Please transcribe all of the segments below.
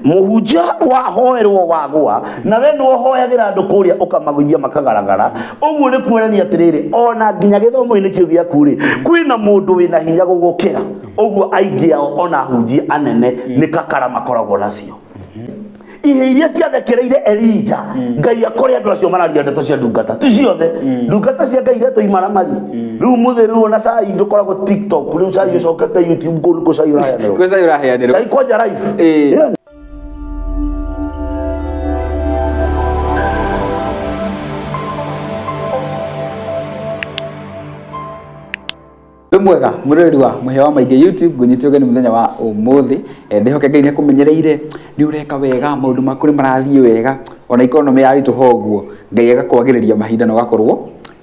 Muhunjia wahoerwo wagwa na we nĩwe ũhoyagĩra andũ kũrĩa ũkamagũithia makagaragara. Ũguo nĩ kuonania atĩrĩrĩ, ona nginya gĩthomo-inĩ kĩu gĩaku rĩ, kwĩna mũndũ wĩna hinya gũgũkĩra. Ũguo aingĩ ao ona ahunjia anene nĩ kakara makoragwo nacio. Ihe iria ciathekereire Elija, Ngai akore andũ acio mararia ndeto cia ndungata ti ciothe. Ndungata cia Ngai iretwo imaramari. Rĩu mũthĩ rĩu ona cai ndũkoragwo TikTok, rĩu cai ũcokete YouTube, kũu nĩkuo cai ũraheanĩrwo. Kwĩ cai ũraheanĩrwo. Cai kwanja live. Ĩĩ. Wĩ mwega mũroreri wa Mũhĩa wa Maingĩ YouTube, ngũnyite ũgeni mũthenya wa ũmũthĩ. Ndĩhoke Ngai nĩakũmenyereire, nĩ ũreka wega, maũndũ maku nĩ marathiĩ wega, ona economy yaritũha ũguo, Ngai agakwagĩrĩria mahinda na ũgakorwo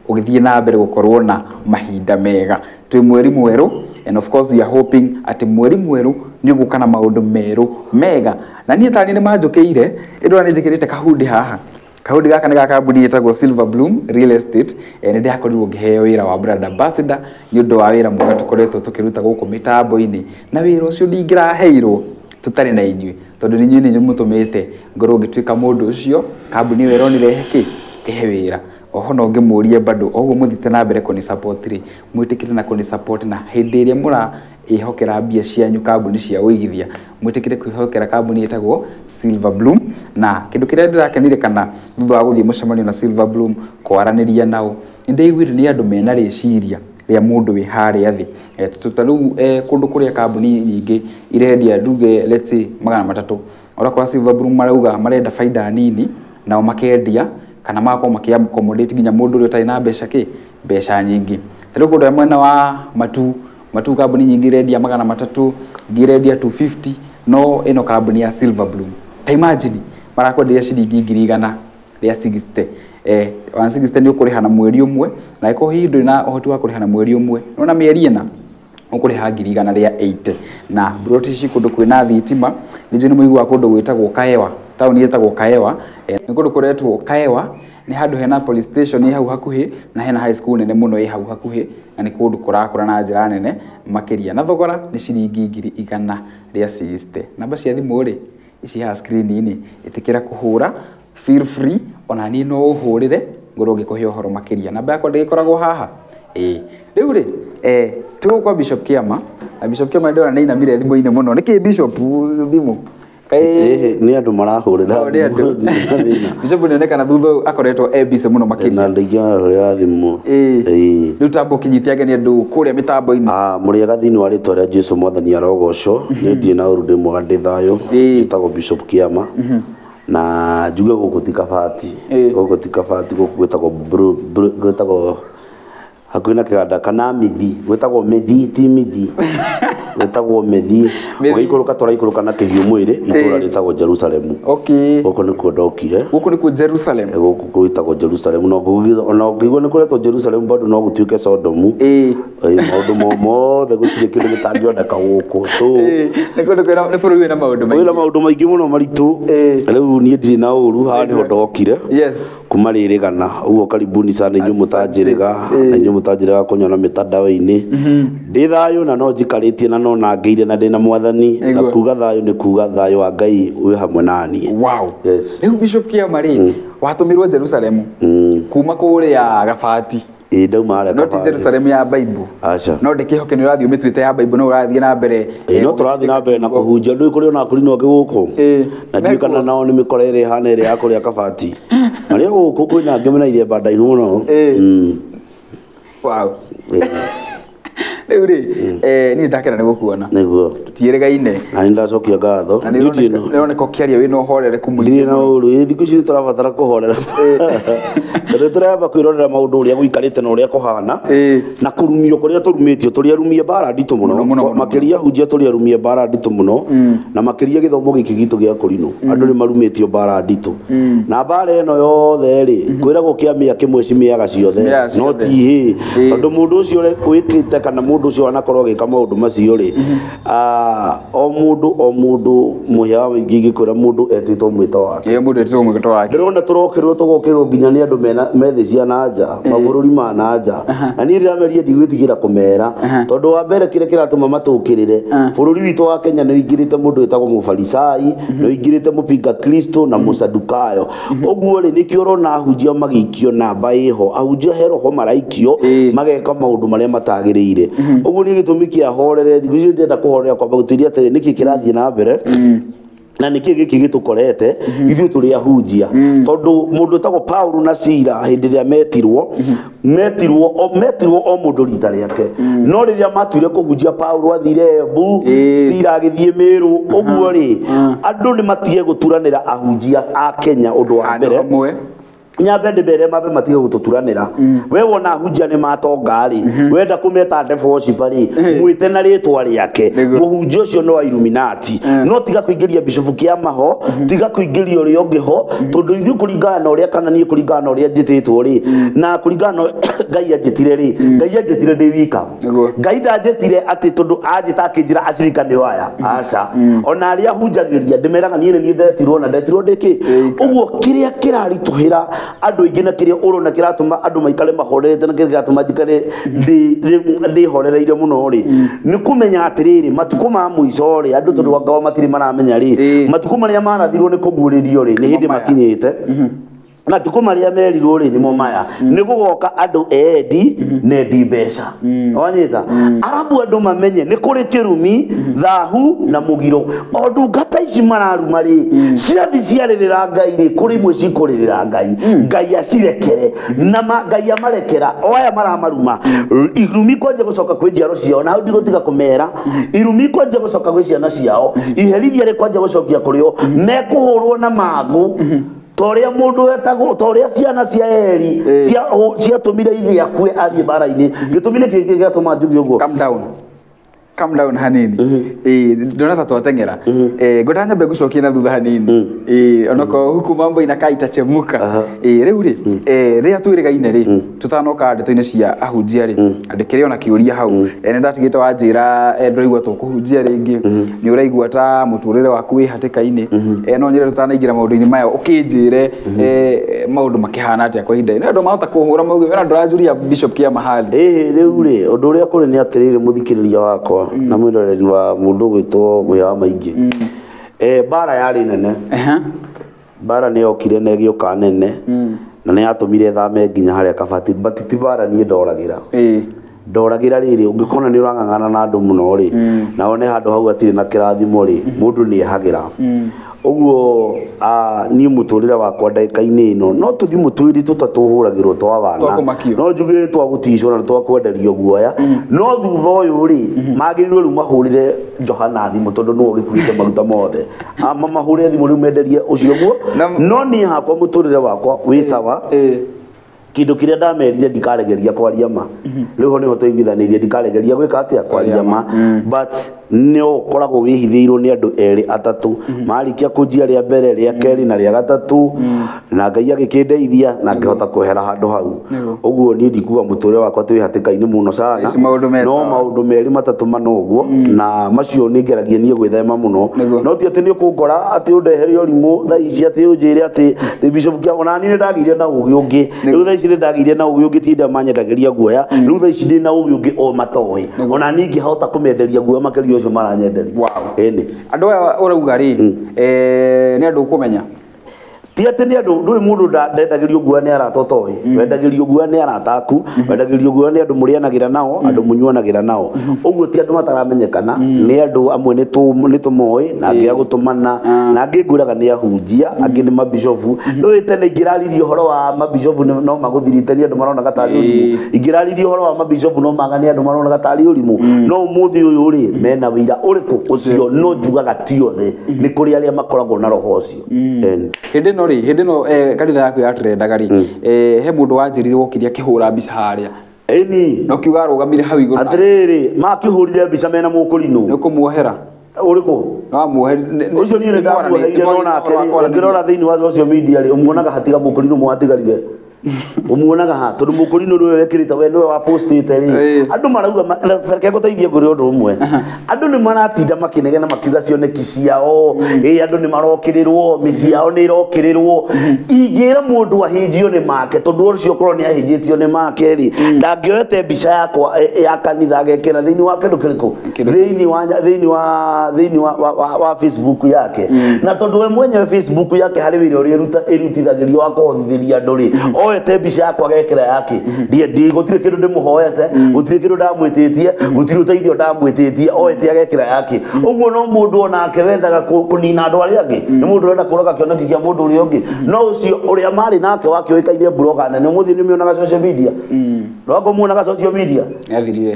ũgĩthiĩ na mbere gũkorwo na mahinda mega. Twĩ mweri mwerũ, and of course we are hoping atĩ mweri mwerũ nĩ ũgũka na maũndũ merũ mega. Na niĩ tani nĩ manjũkĩire, ĩndĩ nĩ njĩkĩrĩte kahundi haha. Kahundi gaka nĩ ga kambuni ĩtagwo Silver Bloom Real Estate. Nĩ ndĩrakorirwo ngĩheo wĩra wa brand ambassador nĩ ũndũ wa wĩra mwega tũkoretwo tũkĩruta gũkũ mĩtambo-inĩ, na wĩra ũcio ndingĩraheirwo tũtarĩ na inyuĩ, tondũ nĩ inyuĩ nĩ inyuĩ mũtũmĩte ngorwo ngĩtuĩka mũndũ ũcio kambuni ĩyo ĩronire ĩhe kĩ ĩhe wĩra. Oho no ngĩmũrie bado oguo mũthiĩte na mbere kũni support rĩ, mwĩtĩkĩre na kũni support, na hĩndĩ ĩrĩa mũraĩhokera mbia cianyu kambuni cia ũigithia, mwĩtĩkĩre kwĩhokera kambuni ĩtagwo Silver Bloom. Na kĩndũ kĩrĩa ndĩrakenire kana thutha wa gũthiĩ mũcemanio na Silver Bloom kwaranĩria nao, nĩ ndaiguire nĩ andũ mena rĩciria rĩa mũndũ wĩ harĩa thĩ. Ta rĩu kũndũ kũrĩa kambuni nyingĩ irendia nduge let's say 300, ũrakora Silver Bloom marauga marenda baida nini, nao makendia kana magakorwo makĩ accommodate nginya mũndũ ũrĩa ũtarĩ na mbeca kĩ mbeca nyingĩ. Ta rĩu kũndũ mwena wa Matu kambuni nyingĩ irendia 300, ingĩ irendia 250, no ĩno kambuni ya Silver Bloom ta imagine marakwenderia ciringi 160,000. 160 nĩ ũkũrĩha na mweri ũmwe, na ĩkorwo hihi ndũrĩ na ũhoti wa kũrĩha na mweri ũmwe, nona mĩeri ĩna ũkũrĩha 180,000. Na plot ici kũndũ kwĩna thitima, nĩ njũĩ nĩ mũiguaga kũndũ gwĩtagwo Kaewa, taũni ĩtagwo Kaewa. Nĩ kũndũ kũretwo Kaewa, nĩ handũ hena police station ĩ hau hakuhĩ, na hena high school nene mũno ĩ hau hakuhĩ, na nĩ kũndũ kũrakũra na njĩra nene makĩria. Na thogora nĩ ciringi 160,000. Namba cia thimũ rĩ, ici haha screen-inĩ, ĩtĩkĩra kũhũra, feel free, ona niĩ no ũhũrĩre ngorwo ngĩkũhe ũhoro makĩria. Namba yakwa ndĩgĩkoragwo haha. Ĩĩ. Rĩu rĩ, tũgũkũ kwa Bishop Kĩama, na Bishop Kĩama ndĩrona nĩ ainamire thimũ-inĩ mũno. Nĩkĩ Bishop thimũ? Ĩhĩ, nĩ andũ marahũrĩra thimũ. Bishop nĩonekana thutha ũyũ akoretwo e busy mũno makĩria. Na ndingĩahũrĩra thimũ. Ĩĩ. Rĩu tamba ũkĩnyite ageni andũ kũrĩa mĩtambo-inĩ. Mũrĩega thĩinĩ wa rĩtwa rĩa Jesũ Mwathani arogocwo. Niĩ ndirĩ na ũru, ndĩ mwega, ndĩ thayũ. Njĩtagwo Bishop Kĩama. Na njuge gũkũ ti Kabati. Gũkũ ti Kabati, gũkũ gwĩtagwo gwĩtagwo hakuhĩ na kĩganda kana Mithi, gwĩtagwo Mithi, ti Mithi. Gwĩtagwo Mithi. Ũgĩikũrũka tũraikũrũka na kĩhiũ mwĩrĩ, itũũra rĩtagwo Jerusalemu. Gũkũ nĩkuo ndokire. Gũkũ nĩkuo Jerusalem. Gũkũ gwĩtagwo Jerusalemu. Na ũngĩigua nĩ kũretwo Jerusalem bado no gũtuĩke Sodomu. Maũndũ mothe gũtirĩ kĩndũ gĩtangĩoneka gũkũ. So Nĩ kũndũ kwĩna, nĩ bũrũri wĩna maũndũ maingĩ. Wĩna maũndũ maingĩ mũno maritũ. Rĩu niĩ ndirĩ na ũru, haha nĩho ndokire. Kuma rĩrĩgana. Ũguo karibuni sana inyuĩ mũtanjĩrĩga, na inyuĩ mũtanjĩrĩga kũnyona mĩtandao-inĩ. Ndĩ thayũ na no njikarĩtie na no nangĩire na ndĩna Mwathani. Na kuga thayũ nĩ kuga thayũ wa Ngai wĩ hamwe na niĩ. Wow. Yes. Rĩu Bishop Kĩama rĩ, watũmirwo Jerusalemu kuma kũrĩa Gabati. Ĩĩ, ndauma harĩa No ti Kabati. Jerusalemu ya Bible. Aca. No ndĩkĩhoke nĩ ũrathiĩ ũmĩtuĩte ya Bible, no ũrathiĩ na mbere. Ĩĩ, no tũrathiĩ na mbere na kũhunjia. Ndũĩ kũrĩ ona akũrinũ angĩ gũkũ? Na ndiũĩ kana nao nĩ mĩkora ĩrĩa ĩhana ĩrĩa ya kũrĩa Kabati. Marĩa gũkũ kwĩna angĩ mena iremba ndaihu mũno. Wow. Rĩu rĩ, niĩ ndakena nĩ gũkuona. Nĩguo. Tũtiĩrĩgaine. Na nĩ ndacokia ngatho. Na nĩ ũroneka ũkĩaria wĩna ũhorereku mũingĩ. Ndirĩ na ũru. Ĩ, thikũ ici nĩ tũrabatara kũhorera. Tondũ tũramba kwĩrorera maũndũ ũrĩa gũikarĩte na ũrĩa kũhana. Na kũrumio kũrĩa tũrumĩtio, tũrĩ arumie mbara nditũ mũno. Mũno, mũno, mũno. Makĩria hunjia tũrĩ arumie mbara nditũ mũno. Na makĩria gĩthomo gĩkĩ gitũ gĩa kũrinũ. Andũ nĩ marumĩtio mbara nditũ. Na mbara ĩno yothe rĩ, kwĩragwo kĩa mĩa kĩmwe cimĩaga ciothe. Cimĩaga No ciothe. ti hĩ. Tondũ mũndũ ũcio wĩkĩte kana mũndũ mũndũ ũcio wanakorwo agĩka maũndũ macio rĩ, o mũndũ mũhĩa wa maingĩ ingĩkwĩra mũndũ etĩtwo mwĩto wake. Ĩĩ, mũndũ etĩtwo mwĩto wake. Ndĩrona tũrokĩrwo tũgokĩrwo nginya nĩ andũ methĩ cia na nja, mabũrũri ma na nja. Na niĩ ndĩrameria ndigwĩtigĩra kũmera, tondũ wa mbere kĩrĩa kĩratũma matũkĩrĩre, bũrũri witũ wa Kenya nĩ ũingĩrĩte mũndũ wĩtagwo mũfarisai, nĩ ũingĩrĩte mũpinga Kristo na mũsadukayo. Ũguo rĩ, nĩkĩo ũrona ahunjia magĩikio namba ĩho, ahunjia he roho maraikio, mageka maũndũ marĩa matagĩrĩire. Ũguo nĩ gĩtũmi kĩa horere, thikũ ici ndĩrenda kũhorera kwamba gũtuĩria atĩrĩ, nĩkĩ kĩrathiĩ na mbere na nĩkĩ gĩkĩ gĩtũkorete ithuĩ tũrĩ ahunjia. Tondũ mũndũ wĩtagwo Paulo na Sila hĩndĩ ĩrĩa metirwo, metirwo o mũndũ rita rĩake, no rĩrĩa matuire kũhunjia Paulo athire Embu, Sila agĩthiĩ Meru. Ũguo rĩ, andũ nĩ matige gũturanĩra ahunjia a Kenya ũndũ wa mbere. Nyambe ndĩmere mambe matige gũtũturanĩra. We wona ahunjia nĩ matonga rĩ, wenda kũmeta devil worshiper rĩ, mwĩte na rĩtwa rĩake. Mũhunjia ũcio no wa Illuminati. No tiga kũingĩria Bishop Kĩamaho, tiga kũingĩria ũrĩa ũngĩ ho, tondũ ithuĩ kũringana na ũrĩa, kana niĩ kũringana na ũrĩa njĩtĩtwo rĩ, na kũringana na Ngai anjĩtire rĩ, Ngai anjĩtire ndĩ wika. Ngai ndanjĩtire atĩ tondũ anjĩta akĩnjĩra acirika nĩo aya. Aca. Ona arĩa hunjagĩria ndĩmeraga niĩ nĩ niĩ ndetirwo na ndetirwo ndĩ kĩ. Ũguo kĩrĩa kĩraritũhĩra andũ aingĩ na kĩrĩa ũrona kĩratũma andũ maikare mahorerete na kĩrĩa kĩratũma njikare ndĩhorereire mũno rĩ, nĩ kũmenya atĩrĩrĩ, matukũ ma mũico rĩ, andũ tondũ anga matirĩ maramenya rĩ, matukũ marĩa marathirwo nĩ kũguũrĩrio rĩ, nĩ hĩndĩ makinyĩte. Matukũ marĩa merirwo rĩ, nĩmo maya. Nĩ gũgoka andũ endi na endi mbeca. Wanyita? Arabu andũ mamenye nĩ kũrĩ kĩrumi, thahu na mũgiro. O ndungata ici mararuma rĩ, ciathi ciarĩrĩra Ngai rĩ, kũrĩ imwe cikũrĩrĩra Ngai. Ngai acirekere na Ngai amarekera o aya maramaruma. Irumi kwanja gũcoka kwĩ njiaro ciao, na hau ndigũtiga kũmera. Irumi kwanja gũcoka gwĩ ciana ciao, iherithia rĩ kwanja gũcokia kũrĩ o, mekũhũrwo na mangũ. Toria mundu etagwo, toria ciana cia Eli ciatũmire ithe akue athiĩ mbara-inĩ. Gĩtũmi nĩ kĩĩ gĩatũma njuge ũguo? Calm down. Calm down hanini. Ndona ta twateng'era. Ngwenda nyambe ngũcokie na thutha hanini. Onokorwo huku mambo inakaa itachemuka. Rĩu rĩ, rĩrĩa twĩrĩgaine rĩ, tũtanoka ndeto-inĩ cia ahunjia rĩ, ndĩkĩrĩ ona kĩũria hau. Nĩ ndatigĩte wanjĩra, ndũraigua tũkũhunjia rĩngĩ, nĩ ũraigua ta mũtũrĩre waku wĩ hatĩka-inĩ. No nyende tũtanaingĩra maũndũ-inĩ maya ũkĩnjĩre, maũndũ makĩhana atĩa kwa ihinda rĩrĩ. Andũ mahota kũhũra mauge, wena ndũranjũria Bishop Kĩamahali. Rĩu rĩ, ũndũ ũrĩa kũrĩ nĩ atĩrĩrĩ, mũthikĩrĩria wakwa na mwĩroreri wa mũndũ ũgwĩtwo Mũhĩa wa Maingĩ. Mbara yarĩ nene. Mbara nĩ yokire na ĩgĩũka nene, na nĩ yatũmire thame nginya harĩa Kabati, but ti mbara niĩ ndoragĩra. Ndoragĩra rĩrĩ, ũngĩkona nĩ ũrang'ang'ana na andũ mũno rĩ, na wone handũ hau hatirĩ na kĩrathimo rĩ, mũndũ nĩ ehagĩra. Ũguo, niĩ mũtũrĩre wakwa ndagĩka-inĩ ĩno, no tũthimũ twĩrĩ tũtatũhũragĩrwo twa wana. Twakũmakio. No njugire nĩ twagũticwo na nĩ twakwenderio guoya. No thutha ũyũ rĩ, magĩrĩirwo rĩu mahũrĩre Johana thimũ tondũ nĩwe ũgĩkuĩte maguta mothe. Mamahũrĩre thimũ rĩu menderie ũcio guo. No niĩ hakwa mũtũrĩre wakwa wĩ sawa. Kĩndũ kĩrĩa ndamerire ndikaregeria kwaria ma. Rĩu ho nĩho tũiguithanĩirie, ndikaregeria gwĩka atĩa, kwaria ma. But nĩ ũkoragwo wĩhithĩirwo nĩ andũ erĩ atatũ. Marĩkia kũnjia rĩa mbere, rĩa kerĩ na rĩa gatatũ, na Ngai agĩkĩndeithia na ngĩhota kwehera handũ hau. Ũguo niĩ ndikuga mũtũrĩre wakwa twĩ hatĩka-inĩ mũno sana. Ici maũndũ me No sawa. maũndũ merĩ matatũ mana ũguo, na macio nĩ ngeragia niĩ gwĩthema mũno. No ti atĩ nĩ ũkũngora atĩ ũndehere ũrimũ thaa ici, atĩ ũnjĩre atĩ the Bishop Kĩa, ona niĩ nĩ ndagĩire na ũgĩ ũngĩ. Rĩu thaa ici nĩ ndagĩire na ũgĩ ũngĩ, ti hĩndĩ ĩrĩa manyendagĩria guoya. Rĩu thaa ici ndĩ na ũgĩ ũngĩ o matoĩ. Ona niĩ ingĩhota kũmenderia guoya makĩria ũcio maranyenderia. Wow. Ĩni. Andũ aya ũrauga rĩ, nĩ andũ ũkũmenya? Ti atĩ nĩ andũ, ndũĩ mũndũ ndendagĩrio guoya nĩ arata ũtoĩ. Wendagĩrio guoya nĩ arata aku, wendagĩrio guoya nĩ andũ mũrĩanagĩra nao, andũ mũnyuanagĩra nao. Ũguo ti andũ mataramenyekana, nĩ andũ amwe nĩ tũmoĩ, na angĩ a gũtũmana, na angĩ ngwĩraga nĩ ahunjia, angĩ nĩ mabishofu. Ndũĩ tene ingĩraririe ũhoro wa mabishofu no magũthirite nĩ andũ maronaga tarĩ ũrimũ. Ingĩraririe ũhoro wa mabishofu no magane andũ maronaga tarĩ ũrimũ. No ũmũthĩ ũyũ rĩ, mena wĩira ũrĩkũ ũcio, no njugaga ti othe, nĩ kũrĩ arĩa makoragwo na roho ũcio. Hĩndĩ ĩno rĩ, hĩndĩ ĩno, kanitha yaku yatrendaga rĩ, he mũndũ wanjĩrire wokire akĩhũra mbica harĩa. Ĩni. Na ũkiuga arũgamire hau igũrũ. Atĩrĩrĩ, makĩhũrire mbica mena mũkũrinũ. Nĩ ũkũmuohera? Ũrĩkũ? Wamuohe- Ũcio niĩ nĩ ndamuoheire, no nake rĩ, ũngĩrora thĩinĩ wa social media rĩ, ũmuonaga hatiga mũkũrinũ mwatigarire. Umuonaga ha tondu mukurino niwe wekirite we niwe wa postite ri. Andu marauga reke nguteithie nguri undu umwe. Andu ni maratinda makinegena makiuga cioneki ciao, andu ni marokirirwo, mĩciĩ yao ni irokirirwo. Ingira mundu ahinjio ni make tondu ucio korwo ni ahinjitio ni make ri, ndangioete mbica yakwa ya kanitha agekira thiini wa kindu kiriku, thiini wa Facebook yake. Na tondu we mwenyewe Facebook yake hari wira uria irutithagirio wa kuhothiria andu ri, oete mbica yakwa agekira yake. Ndi gutire kindu ndimuhoete, gutire kindu ndamwititie, gutire uteithio ndamwititie, oete agekira yake. Uguo no mundu onake wendaga kunina andu aria angi, ni mundu urenda kuraga kioneki kia mundu uria ungi. No ucio uria mari nake wakioikaine blogger nene umuthi ni mionaga social media. Rwango muonaga social media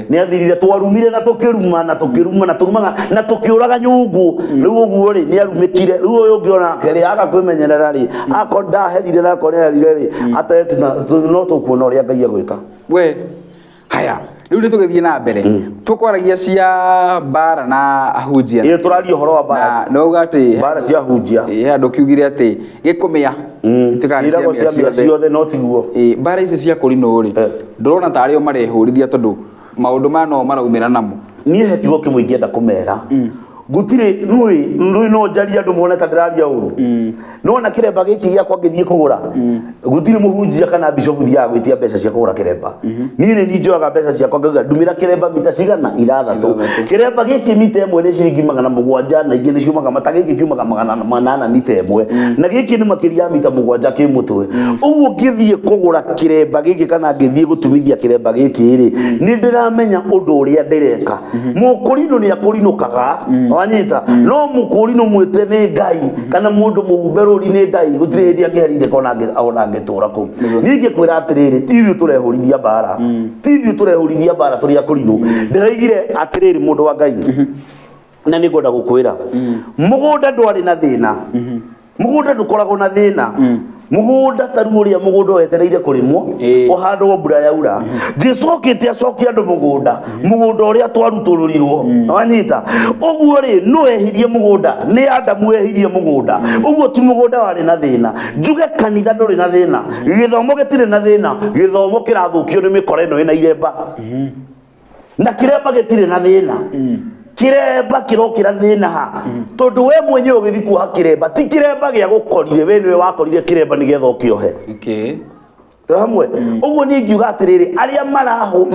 ni athirire twarumire na tukiruma na tukiruma na turumaga na tukiuraga nyungu. Riu uguo ri ni arumikire. Riu uyu ungi onake ri aga kwimenyerera ri, ako ndaherire na ako herire ri atetu no tukuona uria Ngai egwika. We haya riu ni tugithie na mbere tukwaragia cia mbara na ahunjia. Ĩ turaria uhoro wa mbara na uga ati mbara cia ahunjia. Ĩ andu kiugire ati gikumia tutikani cia ciothe no tiguo. Ĩ mbara ici cia kũrinũ ri ndurona tarĩ o marehũrithia tondu maundu maya no maraumĩra namo. Niĩ he kiugo kĩmwe ingĩenda kũmera. Gutire nui no njaria andu mone ta ndiraria uru. No na kiremba giki giakwa ngithie kugura, gutire muhunjia kana bishop thiaga gwitia mbeca cia kugura kiremba. Ni ni njoyaga mbeca ciakwa ngauga ndumira kiremba mita cigana ithathatu. Kiremba giki mita ĩmwe nĩ ciringi 700 na ingĩ nĩ ciumaga mata giki kiumaga 800 mita ĩmwe, na giki nĩ makĩria ya mita 7 kĩ mũtwe. Ũguo ngĩthiĩ kũgũra kiremba giki kana ngĩthiĩ gũtumithia kiremba giki rĩ, nĩ ndĩramenya ũndũ ũrĩa ndĩreka. Mũkũrinũ nĩ akũrinũkaga, wanyita, no mũkũrinũ mwĩte nĩ Ngai kana mũndũ mũhumbe rũri nĩ Ngai, gũtirĩ hĩndĩ angĩherithia ona angĩtũra kũu. Niĩ ingĩkwĩra atĩrĩrĩ, ti ithuĩ tũrehũrithia mbara, ti ithuĩ tũrehũrithia mbara tũrĩ akũrinũ. Ndĩraigire atĩrĩrĩ mũndũ wa Ngai, na nĩ ngwenda gũkwĩra, mũgũnda ndwarĩ na thĩna, mũgũnda ndũkoragwo na thĩna. Mũgũnda ta rĩu ũrĩa mũgũnda wetereire kũrĩmwo ũhandwo mbura yaura, Jesũ okĩte acokie andũ mũgũnda, mũgũnda ũrĩa twarutũrũrirwo, wanyita. Ũguo rĩ, nũ ehirie mũgũnda? Nĩ Adamu ehirie mũgũnda. Ũguo ti mũgũnda warĩ na thĩna. Njuge kanitha ndũrĩ na thĩna, gĩthomo gĩtirĩ na thĩna, gĩthomo kĩrathũkio nĩ mĩkora ĩno ĩna iremba, na kĩremba gĩtirĩ na thĩna. Kiremba kirokira thina ha tondu we mwenyewe ugithi kuoha kiremba ti kiremba gia gukorire we niwe wakorire kiremba nigetha ukiohe. Okay, tũ hamwe. Ũguo niĩ ngiuga atĩrĩrĩ, arĩa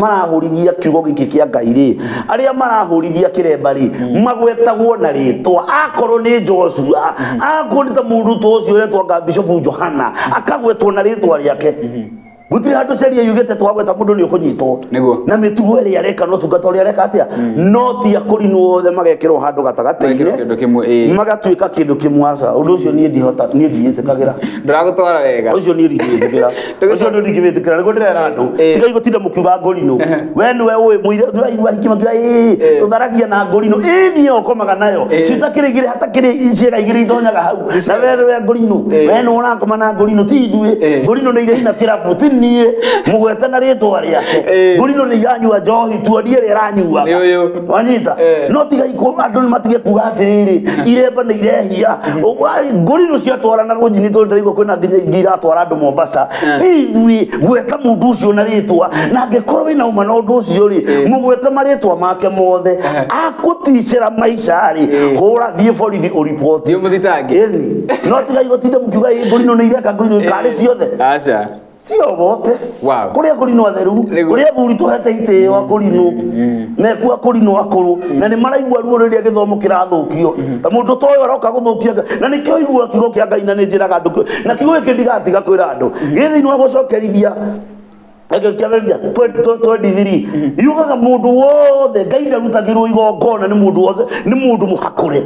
marahũrithia kiugo gĩkĩ kĩa Ngai rĩ, arĩa marahũrithia kĩremba rĩ, magwetagwo na rĩtwa. Akorwo nĩ Joshua, akorwo nĩ ta mũndũ ta ũcio ũretwo anga Bishop Johana, akagwetwo na rĩtwa rĩake. Gutire handu sheria yugite twagweta mundu ni ukunyitwo na mitugo ĩrĩa areka no tungata ũrĩa areka atia, no ti akũrinwo othe magekĩrwo handũ gatagatĩ-inĩ magatuĩka kĩndũ kĩmwe. Aca ũndũ ũcio niĩ ndihota, niĩ ndiĩtĩkagĩra. Ndĩragũtwara wega ũcio, niĩ ndingĩwĩtĩkĩra ũcio, ũndũ ndingĩwĩtĩkĩra nĩguo ndĩrera andũ tigai gũtinda mũkiuga ngũrinũ. We nĩwe ũĩ mũirĩtu ahiki makiuga ĩĩ tũtharagia na ngũrinũ, ĩĩ niĩ ũkomaga nayo citakĩrĩ igĩrĩ hatakĩrĩ ciĩga igĩrĩ itonyaga hau, na we nĩwe ngũrinũ, we nĩwe ũrakoma na ngũrinũ, ti ithuĩ. Ngũrinũ nĩ irĩ na kĩrabu, ti niĩ mũgwete na rĩtwa rĩake. Ngũrinũ nĩ iranyua njohi, tuonie ĩrĩa ĩranyuaga, wanyita. No tigai andũ nĩ matige kuga atĩrĩrĩ iremba nĩ irehia. Ngũrinũ ciatwarana rũnjini tondũ ndĩraigua kwĩna nginya ingĩ iratwara andũ Mombasa. Ti ithuĩ, gweta mũndũ ũcio na rĩtwa, na angĩkorwo wĩna ũma na ũndũ ũcio rĩ, mũgwete marĩtwa make mothe. Akũticĩra maica rĩ, hũra thiĩ borithi ũriboti, thiĩ ũmũthitange. Ĩni no tigai gũtinda mũkiuga ĩ ngũrinũ nĩ ireka, ngũrinũ karĩ ciothe aca sio bote. Kuria kũrinũ atheru, kuria athuri tũhete itĩo akũrinũ mekua kũrinũ akũrũ, na nĩ maraigua ruo rĩrĩa gĩthomo kĩrathũkio. Ta mũndũ ta ũyũ aroka gũthũkia, na nĩkĩo igua kiugo kĩa Ngai, na nĩ njĩraga andũ, na kiugo gĩkĩ ndigatiga kwĩra andũ gĩ thĩinĩ wa gũcokerithia kĩambĩrĩria 23 yugaga mũndũ wothe Ngai ndarutagĩrwo igongona nĩ mũndũ wothe, nĩ mũndũ mũhakũre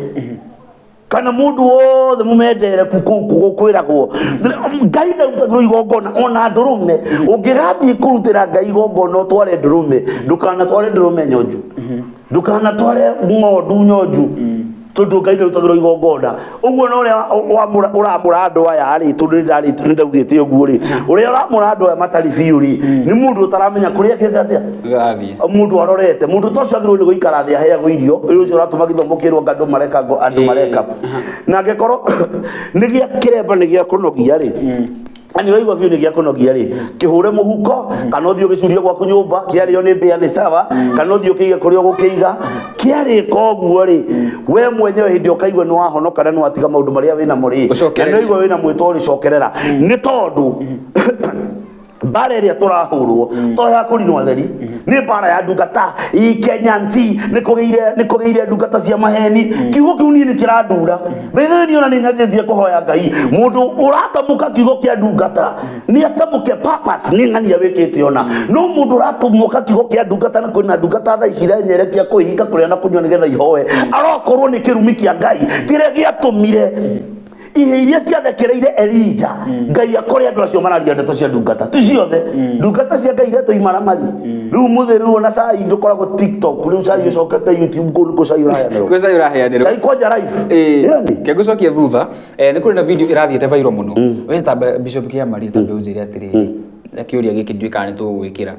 kana mundu wothe mumendere kuku kwiragwo Ngai ndarutagĩrwo igongona ona ndũrũme. Ũngĩgathiĩ kũrutĩra Ngai igongona ũtware ndũrũme, ndũkanatware ndũrũme nyonju, ndũkanatware ng'ondu nyonju, tondu Ngai ndarutagĩrwo igongona. Ũguo na ũrĩa ũramũra andũ aya rĩ, tondu nĩ ndaugĩte ũguo rĩ, ũrĩa ũramũra andũ aya matarĩ biũ rĩ, nĩ mũndũ ũtaramenya kũrĩa ekĩte atĩa, mũndũ arorete. Mũndũ ta ũcio agĩrĩirwo nĩ gũikara thĩ aheagwo irio, ũyũ ũcio ũratũma gĩthomo kĩrwo anga andũ mareka andũ mareka. Na angĩkorwo nĩ gĩa kĩremba nĩ gĩa kũnogia rĩ, Ani ũraigua biũ nĩ gĩa kũnogia rĩ, kĩhũre mũhuko kana ũthiĩ ũgĩcurie gwaku nyũmba, kĩarĩo nĩ mbĩa nĩ sawa, kana ũthiĩ ũkĩige kũrĩa ũgũkĩiga. Kĩarĩka ũguo rĩ, we mwenyewe hĩndĩ ũkaigua nĩ wahonoka na nĩ watiga maũndũ marĩa wĩnamo rĩ, na nĩ waigua wĩna mwĩto ũrĩcokerera, nĩ tondũ mbara ĩrĩa tũrahũrwo to ya kũrinwo atheri, nĩ mbara ya ndungata Kenya nti nĩ kũgĩire ndungata cia maheni. Kiugo kĩu niĩ nĩ kĩrandura. By the way, niĩ ona nĩ nyanjĩtie kũhoya Ngai mũndũ ũratamũka kiugo kĩa ndungata nĩ atamũke purpose nĩ ng'ania wĩkĩte ona. No mũndũ ũratamũka kiugo kĩa ndungata na kwĩna ndungata thaa ici irenyerekia kwĩhinga kũrĩa na kũnyua nĩgetha ihoe, arokorwo nĩ kĩrumi kĩa Ngai kĩrĩa gĩatũmire ihe iria ciathekereire Elija Ngai akore andũ acio mararia ndeto cia ndungata ti ciothe. Ndungata cia Ngai iretwo imaramari. Rĩu mũthĩ rĩu ona cai ndũkoragwo TikTok, rĩu cai ũcokete YouTube, kũu nĩkuo cai ũraheanĩrwo. Kwĩ cai ũraheanĩrwo. Cai kwanja live. Ĩĩ, kĩngũcokia thutha, nĩ kũrĩ na video ĩrathiĩte viral mũno. We ta Bishop Kĩamari, tambe ũnjĩre atĩrĩrĩ, na kĩũria gĩkĩ ndiũĩ kana nĩ tũgũgwĩkĩra.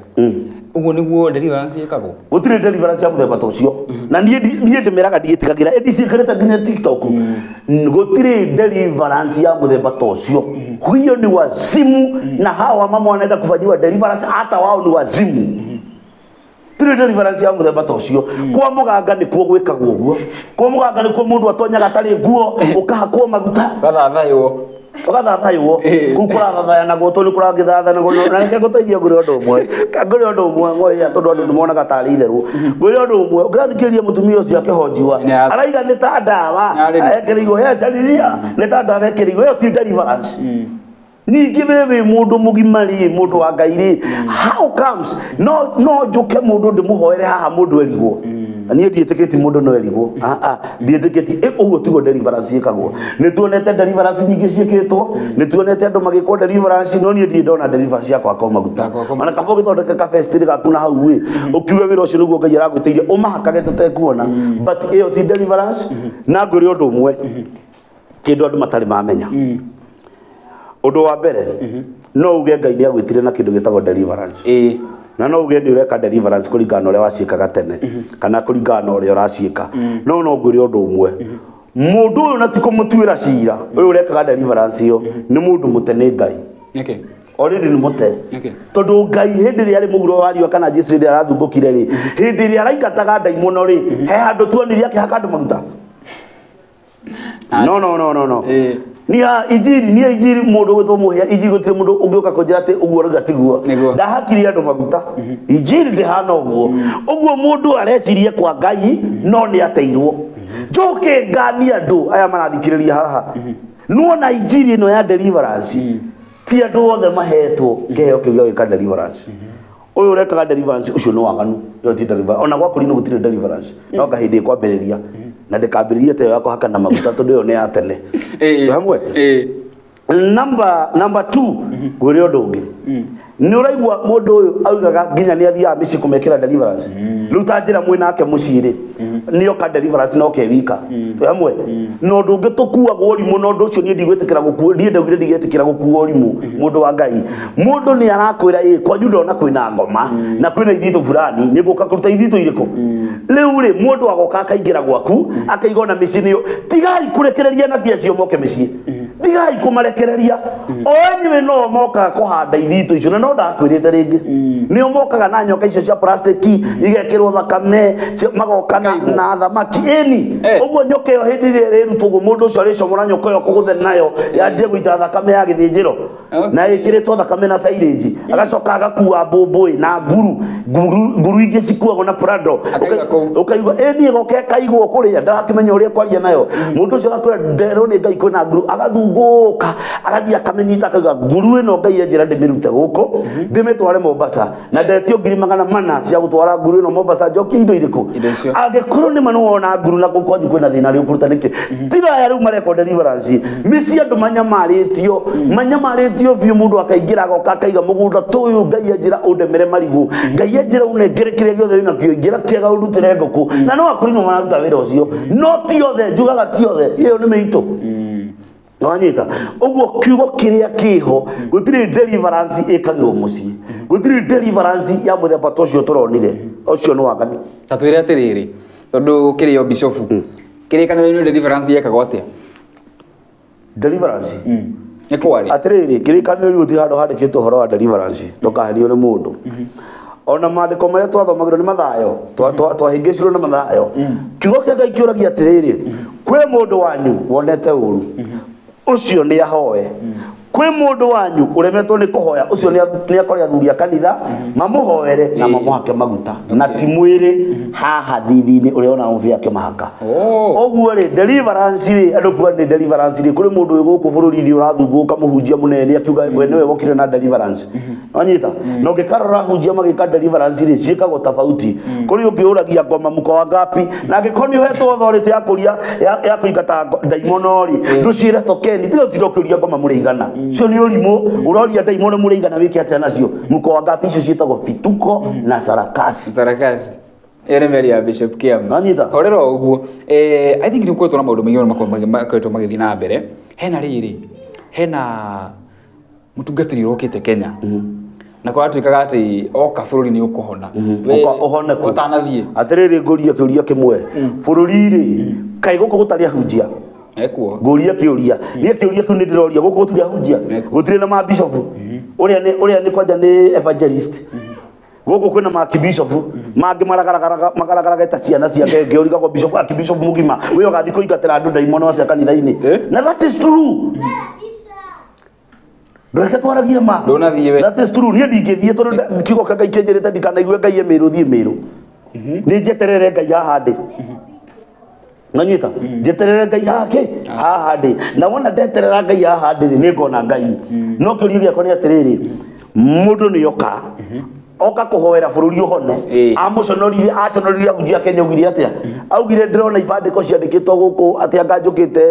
Ũguo nĩguo deliverance ĩkagwo? Gũtirĩ deliverance ya mũthemba ta ũcio. Na niĩ ndĩmĩraga ndiĩtigagĩra, ĩndĩ ciĩkĩrĩte nginya TikTok. Gũtirĩ deliverance ya mũthemba ta ũcio. Huyo ni wazimu, na hawa mama wanaenda kufanyiwa deliverance hata wao ni wazimu. Tiri deliverance ya mũthemba ta ũcio. Kwa mũganga nĩkuo gwĩkagwo ũguo. Kwa mũganga nĩkuo mũndũ atonyaga atarĩ nguo, ũkahakwo maguta. Ũgathathaywo. Ũgathathaywo. Kũu kũrathathayanagwo tondũ nĩ kũragĩthathanagwo. Na reke ngũteithie ngwĩre ũndũ ũmwe. Ngwĩre ũndũ ũmwe ngoya tondũ andũ nĩmonaga tarĩ itherũ. Ngwĩre ũndũ ũmwe, ũngĩrathikĩrĩria mũtumia ũcio akĩhonjiwa, araiga nĩ ta ndawa ekĩrĩirwo, yes, ariria nĩ ta ndawa ekĩrĩirwo, ĩyo ti deliverance. Ningĩ we wĩ mũndũ mũgima rĩ, mũndũ wa Ngai rĩ, how comes no njũke mũndũ ndĩmũhoere haha mũndũ erigwo. Niĩ ndiĩtĩkĩtie mũndũ no erigwo. Ndiĩtĩkĩtie. Ũguo tiguo deliverance ĩkagwo. Nĩ tuonete deliverance nyingĩ ciĩkĩtwo, nĩ tuonete andũ magĩkwo deliverance, no niĩ ndirĩ ndona deliverance ya kwakwo maguta. Ona kaba ũgĩthondeke kabestĩrĩ gaku na hau ĩ, ũkiuge wĩra ũcio nĩguo Ngai aragwĩtĩirie, ũmahakage tũtekuona. But ĩyo ti deliverance. Na ngwĩre ũndũ ũmwe, kĩndũ andũ matarĩ mamenya. Ũndũ wa mbere, no uge Ngai nĩ agwĩtire na kĩndũ gĩtagwo deliverance. Na no uge nĩ ũreka deliverance kũringana na ũrĩa waciĩkaga tene, kana kũringana na ũrĩa ũraciĩka. No no ngwĩre ũndũ ũmwe, mũndũ ũyũ na ti kũmũtuĩra cira, ũyũ ũrekaga deliverance ĩyo nĩ mũndũ mũte nĩ Ngai. Already nĩ mũte. Tondũ Ngai hĩndĩ ĩrĩa arĩ mũhuro wa riũa kana Jesũ hĩndĩ ĩrĩa arathungũkire rĩ, hĩndĩ ĩrĩa araingataga ndaimono rĩ, he handũ tuonire akĩhaka andũ maguta. No no no no no. Nia injiri, nia injiri mũndũ gwĩtwo Mũhĩa, injiri gũtirĩ mũndũ ũngĩũka kũnjĩra atĩ ũguo ũrauga tiguo. Ndahakirie andũ maguta. Injiri ndĩhana ũguo. Ũguo mũndũ areciria kwa Ngai no nĩ ateirwo. Njoke nganie andũ aya marathikĩrĩria haha. Nuona injiri ĩno ya deliverance, ti andũ othe mahetwo kĩheo kĩu gĩa gwĩka deliverance. Ũyũ ũrekaga deliverance ũcio nĩ waganu, ĩyo ti deliverance. Ona gwa kũrinũ gũtirĩ deliverance. No kahĩndĩ kwambĩrĩria. Na ndĩkambĩrĩrie ta ĩyo ya kũhakana maguta tondũ ĩyo nĩ ya tene. Twĩ hamwe? Number 2, ngwĩre ũndũ ũngĩ. Nĩ ũraigua mũndũ ũyũ augaga nginya nĩ athiaga mĩciĩ kũmekĩra deliverance. Rĩu ta njĩra mwĩ nake mũciĩ rĩ, nĩ oka deliverance no ke wika. Twĩ hamwe? Na ũndũ ũngĩ tũkuagwo ũrimũ, na ũndũ ũcio niĩ ndigwĩtĩkĩra gũkuo, niĩ ndaugire ndigwĩtĩkĩra gũkuo ũrimũ, mũndũ wa Ngai. Mũndũ nĩ arakwĩra ĩ kwanyu ndona kwĩna ngoma na kwĩna ithitũ fulani, nĩ ngũka kũruta ithitũ irĩkũ? Rĩu rĩ, mũndũ agoka akaingĩra gwaku, akaiga ona mĩciĩ nĩyo. Tigai kũrekereria nabii acio moke mĩciĩ. Tigai kũmarekereria. O enyewe no mokaga kũhanda ithitũ icio, na no ndakwĩrĩte rĩngĩ. Nĩo mokaga na nyoka icio cia plastiki, igekĩrwo thakame, magoka na thamaki. Ĩni, ũguo nyoka ĩyo hĩndĩ ĩrĩa ĩrĩrutwo ũguo, mũndũ ũcio arĩcomora nyoka ĩyo kũgũthe nayo, yanjie gũita thakame ya gĩthĩnjĩro. Na ĩkĩrĩtwo thakame na silage. Agacoka agakua mbũmbũĩ na nguru. Nguru ingĩ cikuagwo na Prado. Ũkaigua, ĩni ĩgoka ĩkaigwo kũrĩa, ndarakĩmenya ũrĩa kwaria nayo. Mũndũ ũcio agakwĩra nderwo nĩ Ngai kwĩna nguru, agathungũka, agathiĩ akamĩnyita akauga nguru ĩno Ngai anjĩra ndĩmĩrute gũkũ, ndĩmĩtware Mombasa, na ndetio 400,000 cia gũtwara nguru ĩno Mombasa, njokie indo irĩkũ? Angĩkorwo nĩ ma nĩwona nguru na gũkũ kwanyu kwĩna thĩna rĩ, ũkũruta nĩkĩ? Tiga aya rĩu marekwo deliverance. Mĩciĩ andũ manyamarĩtio, manyamarĩtio biũ, mũndũ akaingĩra agoka akaiga mũgũnda tũyũ Ngai anjĩra ũndemere marigũ, Ngai anjĩra ũnengere kĩrĩa gĩothe wĩnakĩo, ingĩra kĩega ũrutĩre ngũkũ. Na no akũrinwo mararuta wĩra ũcio, no ti othe, njugaga ti othe, ĩyo nĩ mĩitũ. Nĩwanyita? Ũguo kiugo kĩrĩa kĩho, gũtirĩ deliverance ĩkagĩrwo mũciĩ. Gũtirĩ deliverance ya mũthemba ta ũcio tũronire. Ũcio nĩ waganu. Ta twĩre atĩrĩrĩ, tondũ kĩrĩ o bishofu. Kĩrĩkanĩro-inĩ deliverance yekagwo atĩa? Deliverance? Nĩ kwarĩ. Atĩrĩrĩ, kĩrĩkanĩro gũtirĩ handũ handĩkĩtwo ũhoro wa deliverance, ndũkaherio nĩ mũndũ. Ona maandĩko marĩa twathomagĩrwo nĩ Mathayo, twahĩngĩcirwo nĩ Mathayo. Kiugo kĩa Ngai kĩũragia atĩrĩrĩ, kwĩ mũndũ wanyu wonete ũru, ũcio nĩ ahoe. Kwĩ mũndũ wanyu ũremetwo nĩ kũhoya, ũcio nĩ akore athuri a kanitha mamũhoere na mamũhake maguta, na ti mwĩrĩ haha thithi-inĩ ũrĩa ona mũbĩa akĩmahaka. Ũguo rĩ, deliverance rĩ, andũ kuga nĩ deliverance rĩ, kũrĩ mũndũ wĩ gũkũ bũrũri-inĩ ũrathungũka mũhunjia mũnene akiuga we nĩwe wokire na deliverance. Wanyita? Na ũngĩkarora ahunjia magĩka deliverance rĩ, ciĩkagwo tofauti. Kũrĩ ũngĩ ũragia ngoma mũko wa ngapi, na angĩkorwo nĩ ũhetwo authority ya kũria ya kũingata ndaimono rĩ, ndũciĩre tokeni, tiga ũtinde ũkĩũria ngoma mũrĩ igana. Cio nĩ ũrimũ, ũroria ndaimono mũrĩ igana wĩke atĩa nacio? Mũko wa ngapi icio ciĩtagwo vituko na sarakasi. Sarakasi. Ĩyo nĩ mĩario ya Bishop Kiama. Wanyita? Horera o ũguo. I think nĩ gũkoretwo na maũndũ maingĩ mũno makoretwo magĩthiĩ na mbere. Hena rĩrĩ, hena mũtungatĩri ũrokĩte Kenya. Na kũratuĩkaga atĩ oka bũrũri nĩ ũkũhona. We- Ũka- ũhone kũ? Ũtanathiĩ. Atĩrĩrĩ, ngũrie kĩũria kĩmwe, bũrũri rĩ, kaĩ gũkũ gũtarĩ ahunjia? Ekuo. Ngũrie kĩũria, niĩ kĩũria kĩu nĩ ndĩroria, gũkũ gũtirĩ ahunjia? Ekuo. Gũtirĩ na mabishopu? Ũrĩa nĩ ũrĩa nĩ kwanja nĩ evangelist. Gũkũ kwĩna makibishopu mangĩ maragaragaraga magaragaraga ta ciana cia ngenge, ũrigagwo bishop akibishop mũgima wĩ ũgathiĩ kũingatĩra andũ ndaimono atĩa kanitha-inĩ? Eh? Na that is true, ndũreke twaragie ma. Ndũnathiĩ we. That is true, niĩ ndingĩthiĩ tondũ kiugo kĩa Ngai kĩnjĩrĩte ndikanaigue Ngai e Mĩrũ, thiĩ Mĩrũ, nĩ njeterere Ngai haha ndĩ. Nanyita, njeterere Ngai haha kĩ haha ndĩ, na wona ndeterera Ngai haha ndĩ rĩ, nĩ ngona Ngai. No kĩũria gĩakwa nĩ atĩrĩrĩ, mũndũ nĩ oka oka kũhoera bũrũri ũhone, amũconoririe, aconoririe ahunjia Kenya, augire atĩa? Augire ndĩrona ibandĩko ciandĩkĩtwo gũkũ atĩ anga njũkĩte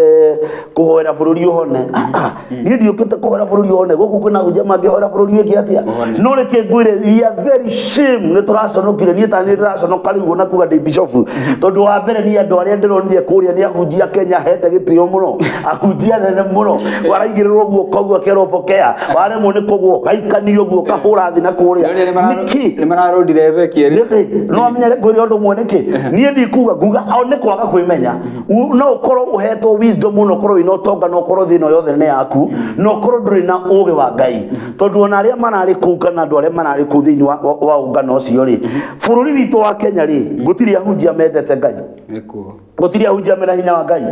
kũhoera bũrũri ũhone. Ah, ah, niĩ ndiũkĩte kũhoera bũrũri ũhone, gũkũ kwĩna ahunjia mangĩhoera bũrũri wĩke atĩa? Ũhone. No reke ngwĩre, we are very shame, nĩ tũraconokire, niĩ ta nĩ ndĩraconoka rĩu ona kuga ndĩ bishopu, tondũ wa mbere niĩ andũ arĩa ndĩronire kũrĩa nĩ ahunjia Kenya hete gĩtĩo mũno, ahunjia nene mũno, waraigĩrĩrwo guoko ũguo akerwo pokea, waremwo nĩ kũgwo gaikanio guo kahũra thĩ na kũrĩa. Nĩkĩ? Nĩ mararũndire Ezekiel. Nĩkĩ? No amenye ngwĩre ũndũ ũmwe, nĩkĩ niĩ ndikuga, nguga o nĩ kwaga kwĩmenya. No ũkorwo ũhetwo wisdom mũno, ũkorwo wĩna ũtonga, no ũkorwo thĩ ĩno yothe nĩ yaku, no ũkorwo ndũrĩ na ũgĩ wa Ngai, tondũ ona arĩa mararĩ kũu kana andũ arĩa mararĩ kũu thĩinĩ wa ũngano ũcio rĩ, bũrũri witũ wa Kenya rĩ, gũtirĩ ahunjia mendete Ngai. Ekuo. Gũtirĩ ahunjia mena hinya wa Ngai.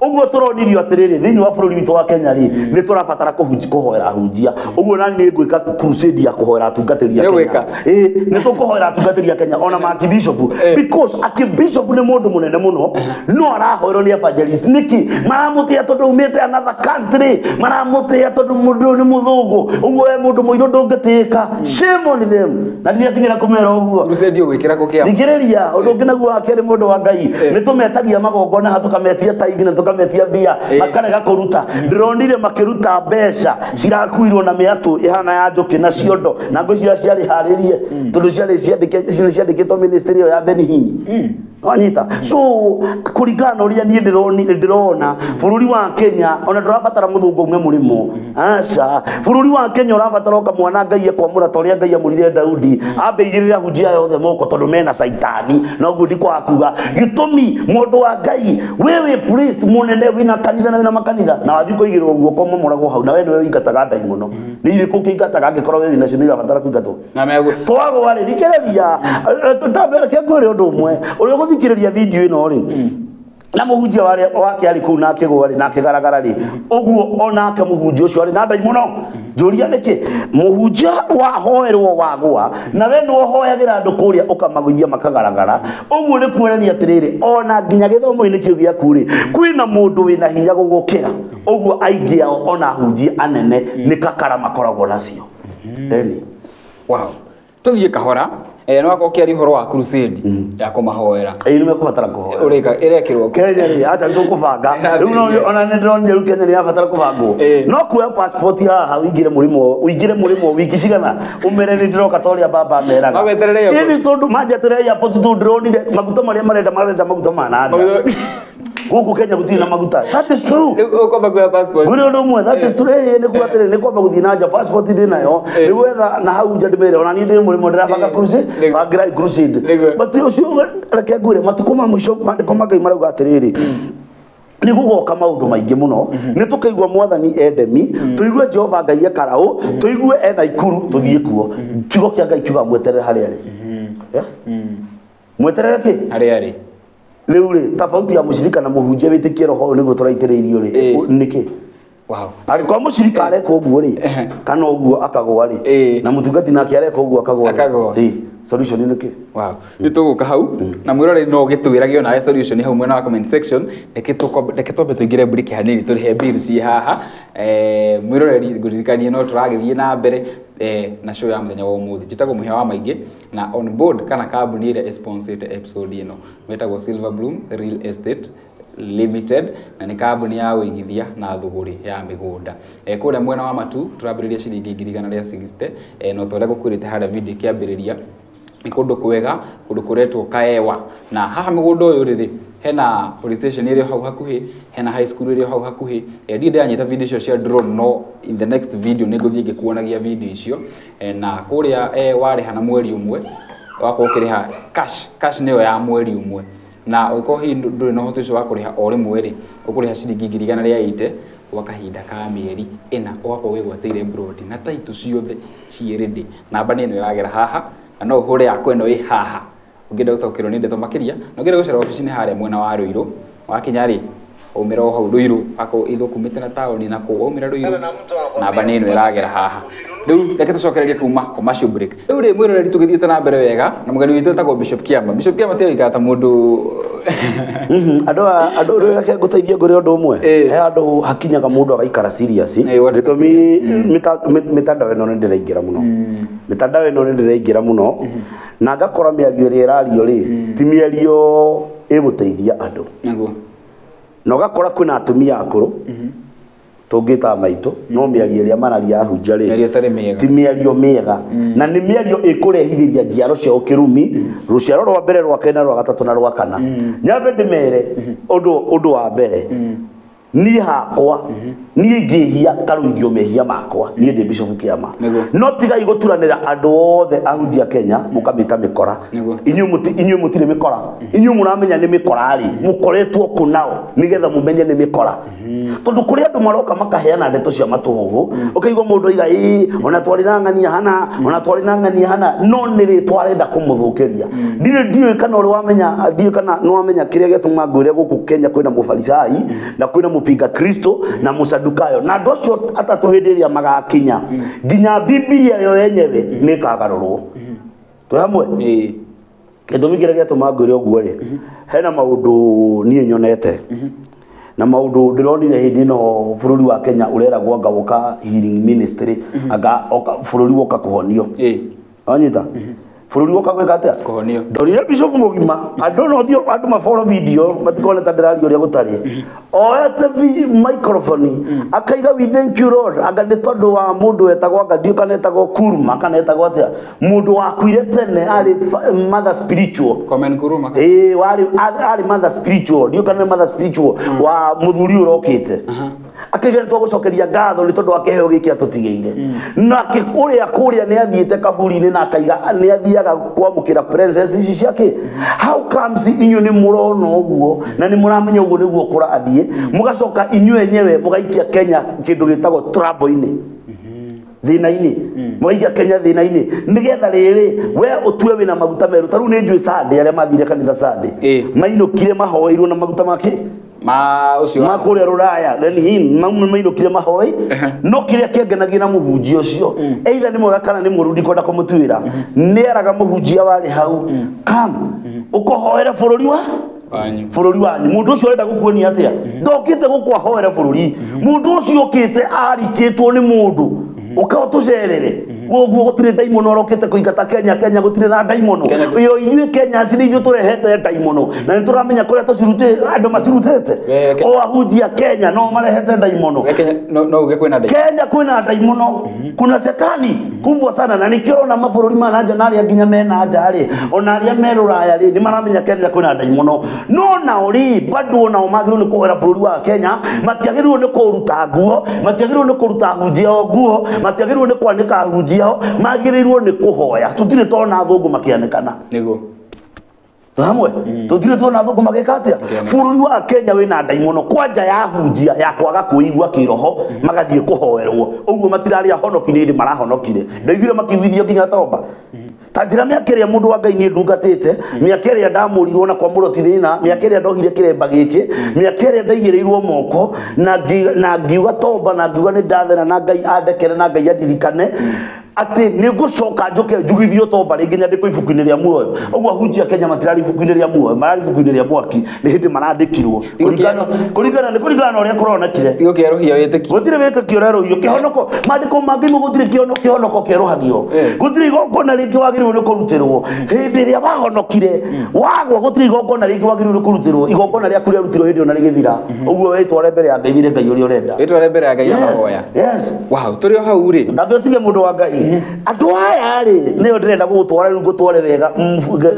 Ũguo tũronirio atĩrĩrĩ, thĩinĩ wa bũrũri witũ wa Kenya rĩ, nĩ tũrabatara kũhoera ahunjia. Ũguo nani nĩ ngwĩka crusade ya kũhoera atungatĩri a Nĩ Kenya. ũgwĩka? Ĩĩ, nĩ tũkũhoera atungatĩri a Kenya ona ma archbishop, because archbishop nĩ mũndũ mũnene mũno, no arahoerwo nĩ evangelist. Nĩkĩ maramũtĩa? Tondũ umĩte another country, maramũtĩa tondũ mũndũ ũyũ nĩ mũthũngũ. Ũguo we mũndũ mũirũ ndũngĩtĩĩka. Shame on them, na ndiratigĩra kũmera ũguo. Crusade ũgwĩkĩra kũ Kĩama? Thikĩrĩria, ũndũ ũngĩ naguo wa kerĩ, mũndũ wa Ngai, nĩ tũmetagia magongona haha, tũkametia taigi na tũkametia mbia, makarega kũruta. Ndĩronire makĩruta mbeca cirakuirwo na mĩatũ ĩhana ya njũkĩ na ciondo, na ngwĩciria ciarĩ harĩrie tondũ ciarĩ ciandĩkĩtwo ministry ĩyo ya Benny Hinn. Wanyita? So kũringana na ũrĩa niĩ ndĩrona, bũrũri wa Kenya ona ndũrabatara mũthũngũ aume mũrĩmo, aca. Bũrũri wa Kenya ũrabatara o kamwana Ngai ekwamũra ta ũrĩa Ngai amũrire Daudi, ambe igĩrĩre ahunjia aya othe moko, tondũ mena caitani. Na ũguo ndikwaga kuga gĩtũmi, mũndũ wa Ngai, we wĩ priest mũnene, wĩna kanitha na wĩna makanitha, na wathiĩ kũigĩrĩrwo guoko momoragwo hau, na we nĩwe ũingataga ndaimono. Nĩ irĩkũ ũkĩingataga angĩkorwo we wĩnacio nĩ irabatara kũingatwo? Na megũ. Twagwa rĩ, thikĩrĩria, tambere ngwĩre ũndũ ũmwe, ũrĩa ũgũthikĩrĩria video ĩno rĩ, na mũhunjia wake arĩ kũu na akĩgũa rĩ na akĩgaragara rĩ, ũguo onake mũhunjia ũcio arĩ na ndaimono. Njũria nĩkĩ mũhunjia wahoerwo wagũa, na we nĩwe ũhoyagĩra andũ kũrĩa ũkamagũithia makagaragara? Ũguo nĩ kuonania atĩrĩrĩ, ona nginya gĩthomo-inĩ kĩu gĩaku rĩ, kwĩna mũndũ wĩna hinya gũgũkĩra. Ũguo aingĩ ao ona ahunjia anene nĩ kakara makoragwo nacio. Ĩni. Wow. Tũthiĩ kahora. No akorwo ũkĩaria ũhoro wa crusade ya kũmahoera. Ĩĩ, nĩ mekũbatara kũhoya. Ũrĩka ĩrekĩrwo kũ? Kenya rĩ, acha, nĩ tũkũbanga rĩu, no ona nĩ ndĩronire rĩu Kenya nĩ irabatara kũbangwo. No kuoya passport haha ũingĩre mũrĩmo wiki cigana, ũmere nĩ ndĩroka, ta ũrĩa baba meraga. Magweterere airport. Ĩni, tondũ manjeterere airport, tondũ ndĩronire maguta marĩa marenda maguta ma na nja. Gũkũ Kenya gũtirĩ na maguta. That is true. Rĩu ũkwamba kuoya passport. Ngwĩre ũndũ ũmwe, that is true. Ĩĩ, nĩ kuga atĩrĩ, nĩ kwamba gũthiĩ na nja, passport ndĩ nayo, nĩ gwetha na hau nja ndĩmere ona niĩ ndĩ mũrĩmo, ndĩrabanga crusade. Bangĩrai crusade. Nĩguo. But ũcio, reke ngwĩre, matukũ ma mũico, maandĩko ma Ngai marauga atĩrĩrĩ, Nĩ gũgoka maũndũ maingĩ mũno, nĩ tũkaigua mwathani endemi, tũigue Jehova Ngai ekaraũ, tũigue ena ikuru, tũthiĩ kuo. Kiugo kĩa Ngai kiuga mweterere harĩa arĩ. Yeah? Mweterere kĩ? Harĩa arĩ. Rĩu rĩ, tofauti ya mũcirika na mũhunjia wĩtĩkie roho ũyũ nĩguo tũraitĩrĩirio rĩ, nĩkĩ? Wow. Angĩkorwo mũcirika areka ũguo rĩ, kana ũguo akagũa rĩ, na mũtungati nake areka ũguo akagũa rĩ, Akagũa. Solution nĩ kĩ? Wow. Nĩ tũgũka hau na mwĩroreri no ũgĩtwĩrage onawe solution hau mwena wa comment section. Reke twambe tũingĩre break hanini tũrĩhe bills ciĩ haha. Mwĩroreri ngũririkanie no tũragĩthiĩ na mbere na show ya mũthenya wa ũmũthĩ. Njĩtagwo Mũhĩa wa Maingĩ na on board kana kambuni ĩrĩa ĩsponsorĩte episode ĩno metagwo Silver Bloom Real Estate Limited, na nĩ kambuni ya ũigithia na thũgũrĩ ya mĩgũnda. Kũrĩa mwena wa Matu tũrambĩrĩria ciringi 160,000, no ta ũrĩa ngũkwĩrĩte harĩa video ĩkĩambĩrĩria nĩ kũndũ kwega, kũndũ kũretwo Kaewa. Na haha mũgũnda ũyũ rĩ, hena police station ĩrĩ hau hakuhĩ, hena high school ĩrĩ hau hakuhĩ. Ndirĩ ndĩranyita video icio cia drone, no in the next video nĩ ngũthiĩ ngĩkuonagia video icio. Na kũrĩa warĩha na mweri ũmwe, wakorwo ũkĩrĩha cash, cash nĩyo ya mweri ũmwe. Na ũngĩkorwo hihi ndũrĩ na ũhoti ũcio wa kũrĩha o rĩmwe rĩ, ũkũrĩha ciringi 180,000 gwa kahinda ka mĩeri ĩna, ũgakorwo wĩgwatĩire plot na title ciothe ciĩ ready. Namba nĩ ĩno ĩragera haha, na no ũhũre yakwa ĩno ĩ haha. Ũngĩenda gũtaũkĩrwo nĩ ndeto makĩria, na ũngĩenda gũcera obici-inĩ harĩa mwena wa Ruiru, wakinya rĩ, waumĩra o hau Ruiru, akorwo ithuĩ kumĩte na taũni na kũu, waumĩra Ruiru, namba nĩ ĩno ĩragera haha. Rĩu reke tũcokererie kuma commercial break. Rĩu rĩ, mwĩroreri tũgĩthiĩte na mbere wega, na mũgeni witũ etagwo Bishop Kiama. Bishop Kiama tiga gũikara ta mũndũ Andũ rĩu reke ngũteithie ngũrĩ ũndũ ũmwe. He handũ hakinyaga mũndũ agaikara serious. Ũgatuĩka Gĩtũmi serious. Mĩtandao ĩno nĩ ndĩraingĩra mũno. Mĩtandao ĩno nĩ ndĩraingĩra mũno. Na ngakora mĩario ĩrĩa ĩrario rĩ, ti mĩario ĩgũteithia andũ. Nĩguo. Na ũgakora kwĩna atumia akũrũ, tũngĩta maitũ, no mĩario ĩrĩa mararia ahunjia rĩ, Mĩario ĩtarĩ mĩega. ti mĩario mĩega. Na nĩ mĩario ĩkũrehithĩria njiaro ciao kĩrumi, rũciaro rwa mbere, rwa kerĩ na rwa gatatũ na rwa kana. Nyambe ndĩmere ũndũ wa mbere. Niĩ hakwa, niĩ ingĩhia karũithio mehia makwa, niĩ ndĩ Bishop Kiama. Nĩguo. No tigai gũturanĩra andũ othe ahunjia Kenya mũkamĩta mĩkora. Nĩguo. Inyuĩ mũtirĩ mĩkora. Inyuĩ mũramenya nĩ mĩkora rĩ, mũkoretwo kũ nao nĩgetha mũmenye nĩ mĩkora. Tondũ kũrĩ andũ maroka makaheana ndeto cia matũhũhũ, ũkaigua mũndũ oiga ĩĩ, ona twarĩ na ng'ania hana, ona twarĩ na ng'ania hana, no nĩ rĩtwa arenda kũmũthũkĩria. Ndirĩ ndiũĩ kana ũrĩ wamenya, ndiũĩ kana nĩ wamenya kĩrĩa gĩatũma ngwĩre gũkũ Kenya kwĩna mũfarisai na kwĩna mũpinga Kristo na mũsadukayo, na andũ acio atatũ hĩndĩ ĩrĩa magakinya nginya Bibilia yo yenyewe nĩ ĩkagarũrwo. Twĩ hamwe? Gĩtũmi kĩrĩa gĩatũma ngwĩre ũguo rĩ, hena maũndũ niĩ nyonete na maũndũ ndĩronire hĩndĩ ĩno bũrũri wa Kenya ũreragwo anga woka healing ministry, anga oka bũrũri woka kũhonio. Wanyita? Bũrũri woka gwĩka atĩa? Kũhonio. Ndonire bishop mũgima, andũ no thiĩ andũ mafollow video matikone ta ndĩraria ũrĩa gũtarĩ. Oete microphone akaiga we thank you Lord, anga nĩ tondũ wa mũndũ wetagwo anga ndiũ kana etagwo Kuruma kana etagwo atĩa, mũndũ wakuire tene arĩ mother spiritual. Komen Kuruma. Warĩ arĩ mother spiritual, ndiũ kana nĩ mother spiritual wa mũthuri ũrokĩte. Akaiga nĩ twagũcokeria ngatho nĩ tondũ wa kĩheo gĩkĩ atũtigĩire. Nake kũrĩa kũrĩa nĩ athiĩte kaburi-inĩ na akaiga nĩ athiaga kwamũkĩra princess ici ciake. How comes inyuĩ nĩ mũrona ũguo na nĩ mũramenya ũguo nĩguo kũrathiĩ, mũgacoka inyuĩ enyewe mũgaikia Kenya kĩndũ gĩtagwo trouble-inĩ, thĩna-inĩ, mũgaikia Kenya thĩna-inĩ nĩgetha rĩrĩ we ũtue wĩna maguta merũ. Ta rĩu nĩ njũĩ Sunday arĩa mathire kanitha Sunday mainũkire mahoeirwo na maguta make Ma ũcio ma kũrĩa Rũraya, then him mainũkire mahoi. No kĩrĩa kĩangenagia na mũhunjia ũcio, either nĩ mwega kana nĩ mũũru, ndikwenda kũmũtuĩra, nĩ eraga mũhunjia warĩ hau, come ũkũhoere bũrũri wa wanyu. Bũrũri wanyu. Mũndũ ũcio ũrenda gũkuonia atĩa? Ndokĩte gũkũ ahoere bũrũri. Mũndũ ũcio ũkĩte arikĩtwo nĩ mũndũ ũka ũtũcerere. Ũguo gũtirĩ ndaimono ũrokĩte kũingata Kenya. Kenya gũtirĩ na ndaimono. Kenya Ĩyo inyuĩ Kenya ci nĩ ithuĩ tũrehete ndaimono na nĩ tũramenya kũrĩa tũcirutĩte, andũ macirutĩte. We, O ahunjia Kenya no marehete ndaimono. We Kenya no uge kwĩna ndaimono. Kenya kwĩna ndaimono, kuna shetani kubwa sana, na nĩkĩo ũrona mabũrũri ma nanja na arĩa nginya me nanja rĩ, ona arĩa me Rũraya rĩ, nĩ maramenya Kenya kwĩna ndaimono. No nao rĩ, bado onao magĩrĩirwo nĩ kũhoera bũrũri wa Kenya, matiagĩrĩirwo nĩ kũruta nguo, matiagĩrĩirwo nĩ kũruta ahunjia ao nguo, matiagĩrĩirwo nĩ kwanĩka ahunjia ao, magĩrĩirwo nĩ kũhoya. Tũtirĩ tona athũngũ makĩanĩkana. Nĩguo. Hamwe tutire tuona thungu mageka atia bururi wa Kenya wina ndaimono kwanja ya hunjia ya kwaga kuigua kiroho magathie kuhoerwo uguo matiraria honoki ni marahonokire ndaiguire makiuithio nginya tomba ta njira miaka ĩrĩa mũndũ wa Ngai nĩ ndungatĩte miaka ĩrĩa ndamũrirwo na kwamũrwo ti thĩna miaka ĩrĩa ndohire kĩremba gĩkĩ miaka ĩrĩa ndaigĩrĩirwo moko na ngiuga tomba na ngiuga nĩ ndathera na Ngai andekere na Ngai andirikane atĩ nĩ ngũcoka njoke njugithio tomba rĩngĩ nyandĩkwo ibuku-inĩ rĩa muoyo ũguo ahunjia Kenya matirarĩ ibuku-inĩ rĩa muoyo mararĩ ibuku-inĩ rĩa mwaki nĩ hĩndĩ marandĩkirwo kũringana na ũrĩa kũronekire tigo kĩerũhia wĩtĩkio gũtirĩ wĩtĩkio ũrerũhio kĩhonoko maandĩko mangĩ mo gũtirĩ kĩhonoko kĩerũhagio gũtirĩ igongona rĩngĩ wagĩrĩirwo nĩ kũrutĩrwo hĩndĩ ĩrĩa wahonokire wagwa gũtirĩ igongona rĩngĩ wagĩrĩirwo nĩ kũrutĩrwo igongona rĩaku rĩarutirwo hĩndĩ ĩyo na rĩgĩthira ũguo wĩtware mbere ya Ngai wĩre Ngai ũrĩa ũrenda wĩtware mbere ya Ngai na mahoya. Yes. Wow, tũrĩ o hau rĩ ndambe ũtige mũndũ wa Ngai andũ aya rĩ nĩo ndĩrenda gũgũtwara rĩu ngũtware wega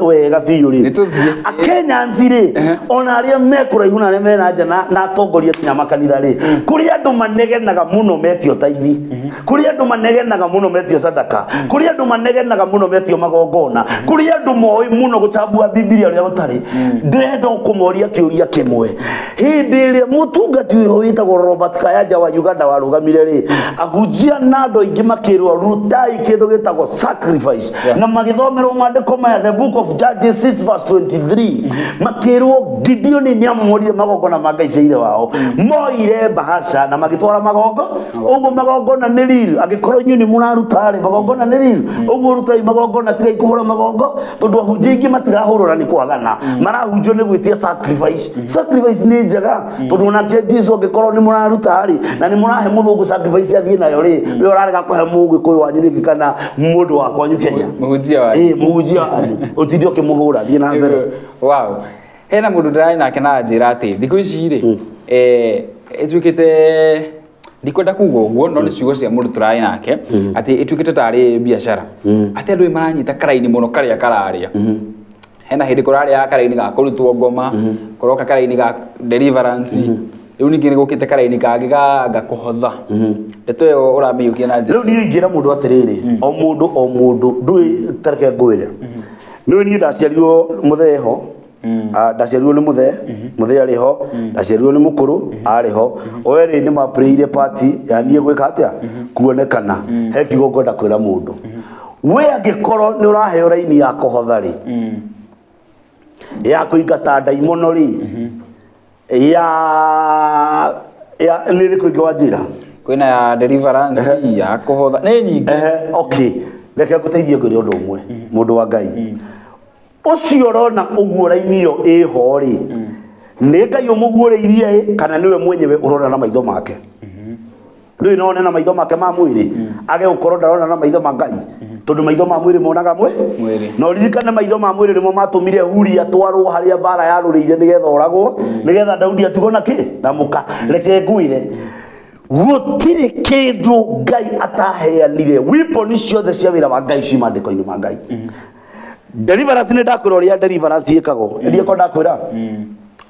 wega biũ rĩ Akenyans rĩ ona arĩa me kũraihu na arĩa mena nja na atongoria nginya makanitha rĩ kũrĩ andũ manegenaga mũno metio taithi kũrĩ andũ manegenaga mũno metio sadaka kũrĩ andũ manegenaga mũno metio magongona kũrĩ andũ moĩ mũno gũchambua Bibilia ũrĩa gũtarĩ ndĩrenda kũmoria kĩũria kĩmwe hĩndĩ ĩrĩa mũtungati ũyũ wĩtagwo Robert Kayanja wa Uganda warũgamire rĩ ahunjia na andũ aingĩ makĩrwo rutai kĩndũ gĩtagwo sacrifice na magĩthomerwo maandĩko maya the book of Judges 6 verse 23 makĩrwo Gideon nĩamomorire magongona ma ngai cia ithe wao moire bahasha na magĩtwara magongo ũguo magongona nĩ riri angĩkorwo inyuĩ nĩ mũraruta rĩ magongona nĩ riri ũguo rutai magongona tigai kũhũra magongo tondũ ahunjia aingĩ matirahũrũra nĩ kwagana marahunjio nĩ gwĩtia sacrifice sacrifice nĩ njega tondũ onake Jesu angĩkorwo nĩ mũraruta rĩ na nĩ mũrahe mũthũngũ sacrifice athiĩ nayo rĩ we ũrarega kũhe mũgĩkũyũ wanyu rĩngĩ kana mũndũ wa kwanyu Kenya mũhunjia wanyu mũhunjia wanyu ũtinde ũkĩmũhũra thiĩ na mbere. Wow, hena mũndũ ndĩrarĩ nake na anjĩra atĩ thikũ ici rĩ ĩtuĩkĩte ndikwenda kuga ũguo no nĩ ciugo cia mũndũ tũrarĩ nake atĩ ĩtuĩkĩte tarĩ biacara atĩ andũ maranyita karaini mũno karĩa kararĩa hena hĩndĩ kũrarĩa karaini ga kũrutwo ngoma kũroka karaini ga deliverance rĩu ningĩ nĩ gũkĩte karaini kangĩ ga kũhotha ndeto ĩyo ũramĩiyũkia na njĩra rĩu niĩ ingĩra mũndũ atĩrĩrĩ o mũndũ ndũĩ tareke ngwĩre nĩũĩ niĩ ndaciarirwo mũthee ho ndaciarirwo nĩ mũthee mũthee arĩ ho ndaciarirwo nĩ mũkũrũ arĩ ho o erĩ nĩ mapurĩire party ya niĩ gwĩka atĩa kuonekana he kiugo ngwenda kwĩra mũndũ we angĩkorwo nĩ ũraheo raini ya kũhotha rĩ ya kũingata ndaimono rĩ ya nĩ ĩrĩkũ ĩngĩ wanjĩra kwĩna ya deliverance ya kũhotha nĩ nyingĩ. Okay reke ngũteithie ngwĩre ũndũ ũmwe mũndũ wa Ngai ũcio ũrona ũguo raini ĩyo ĩho rĩ nĩ Ngai ũmũguũrĩirie kana nĩwe mwenyewe ũrona na maitho make rĩu no one na maitho make ma mwĩrĩ age gũkorwo ndarona na maitho ma Ngai tondũ maitho ma mwĩrĩ monaga mwĩrĩ na ũririkane maitho ma mwĩrĩ nĩmo matũmire Huria atwarwo harĩa mbara yarũrĩire nĩgetha oragwo nĩgetha Daudi atigwo na kĩ na mũka reke ngwĩre gũtirĩ kĩndũ Ngai ataheanire weapon ciothe cia wĩra wa Ngai ci maandĩko-inĩ ma Ngai deliverance nĩ ndakwĩra ũrĩa deliverance ĩkagwo ndieko ndakwĩra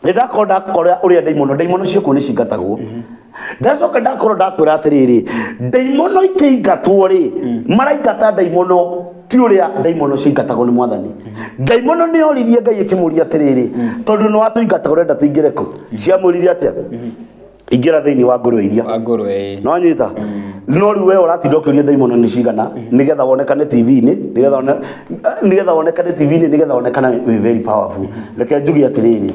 nĩ ndakorwo ndakora ũrĩa ndaimono ciĩkuo nĩ cingatagwo ndacoka ndakorwo ndakwĩra atĩrĩrĩ ndaimono ikĩingatwo rĩ maraingata ndaimono ti ũrĩa ndaimono ciingatagwo nĩ mwathani ndaimono nĩ oririe Ngai ĩkĩmũria atĩrĩrĩ tondũ nĩ watũingata ũrenda tũingĩre kũ ciamũririe atĩa ingĩra thĩinĩ wa ngũrwe iria no nyita no rĩu we ũratinda ũkĩũria ndaimono nĩ cigana nĩgetha wonekane TV-inĩ nĩgetha wonekane TV-inĩ nĩgetha wonekane wĩ very powerful reke njuge atĩrĩrĩ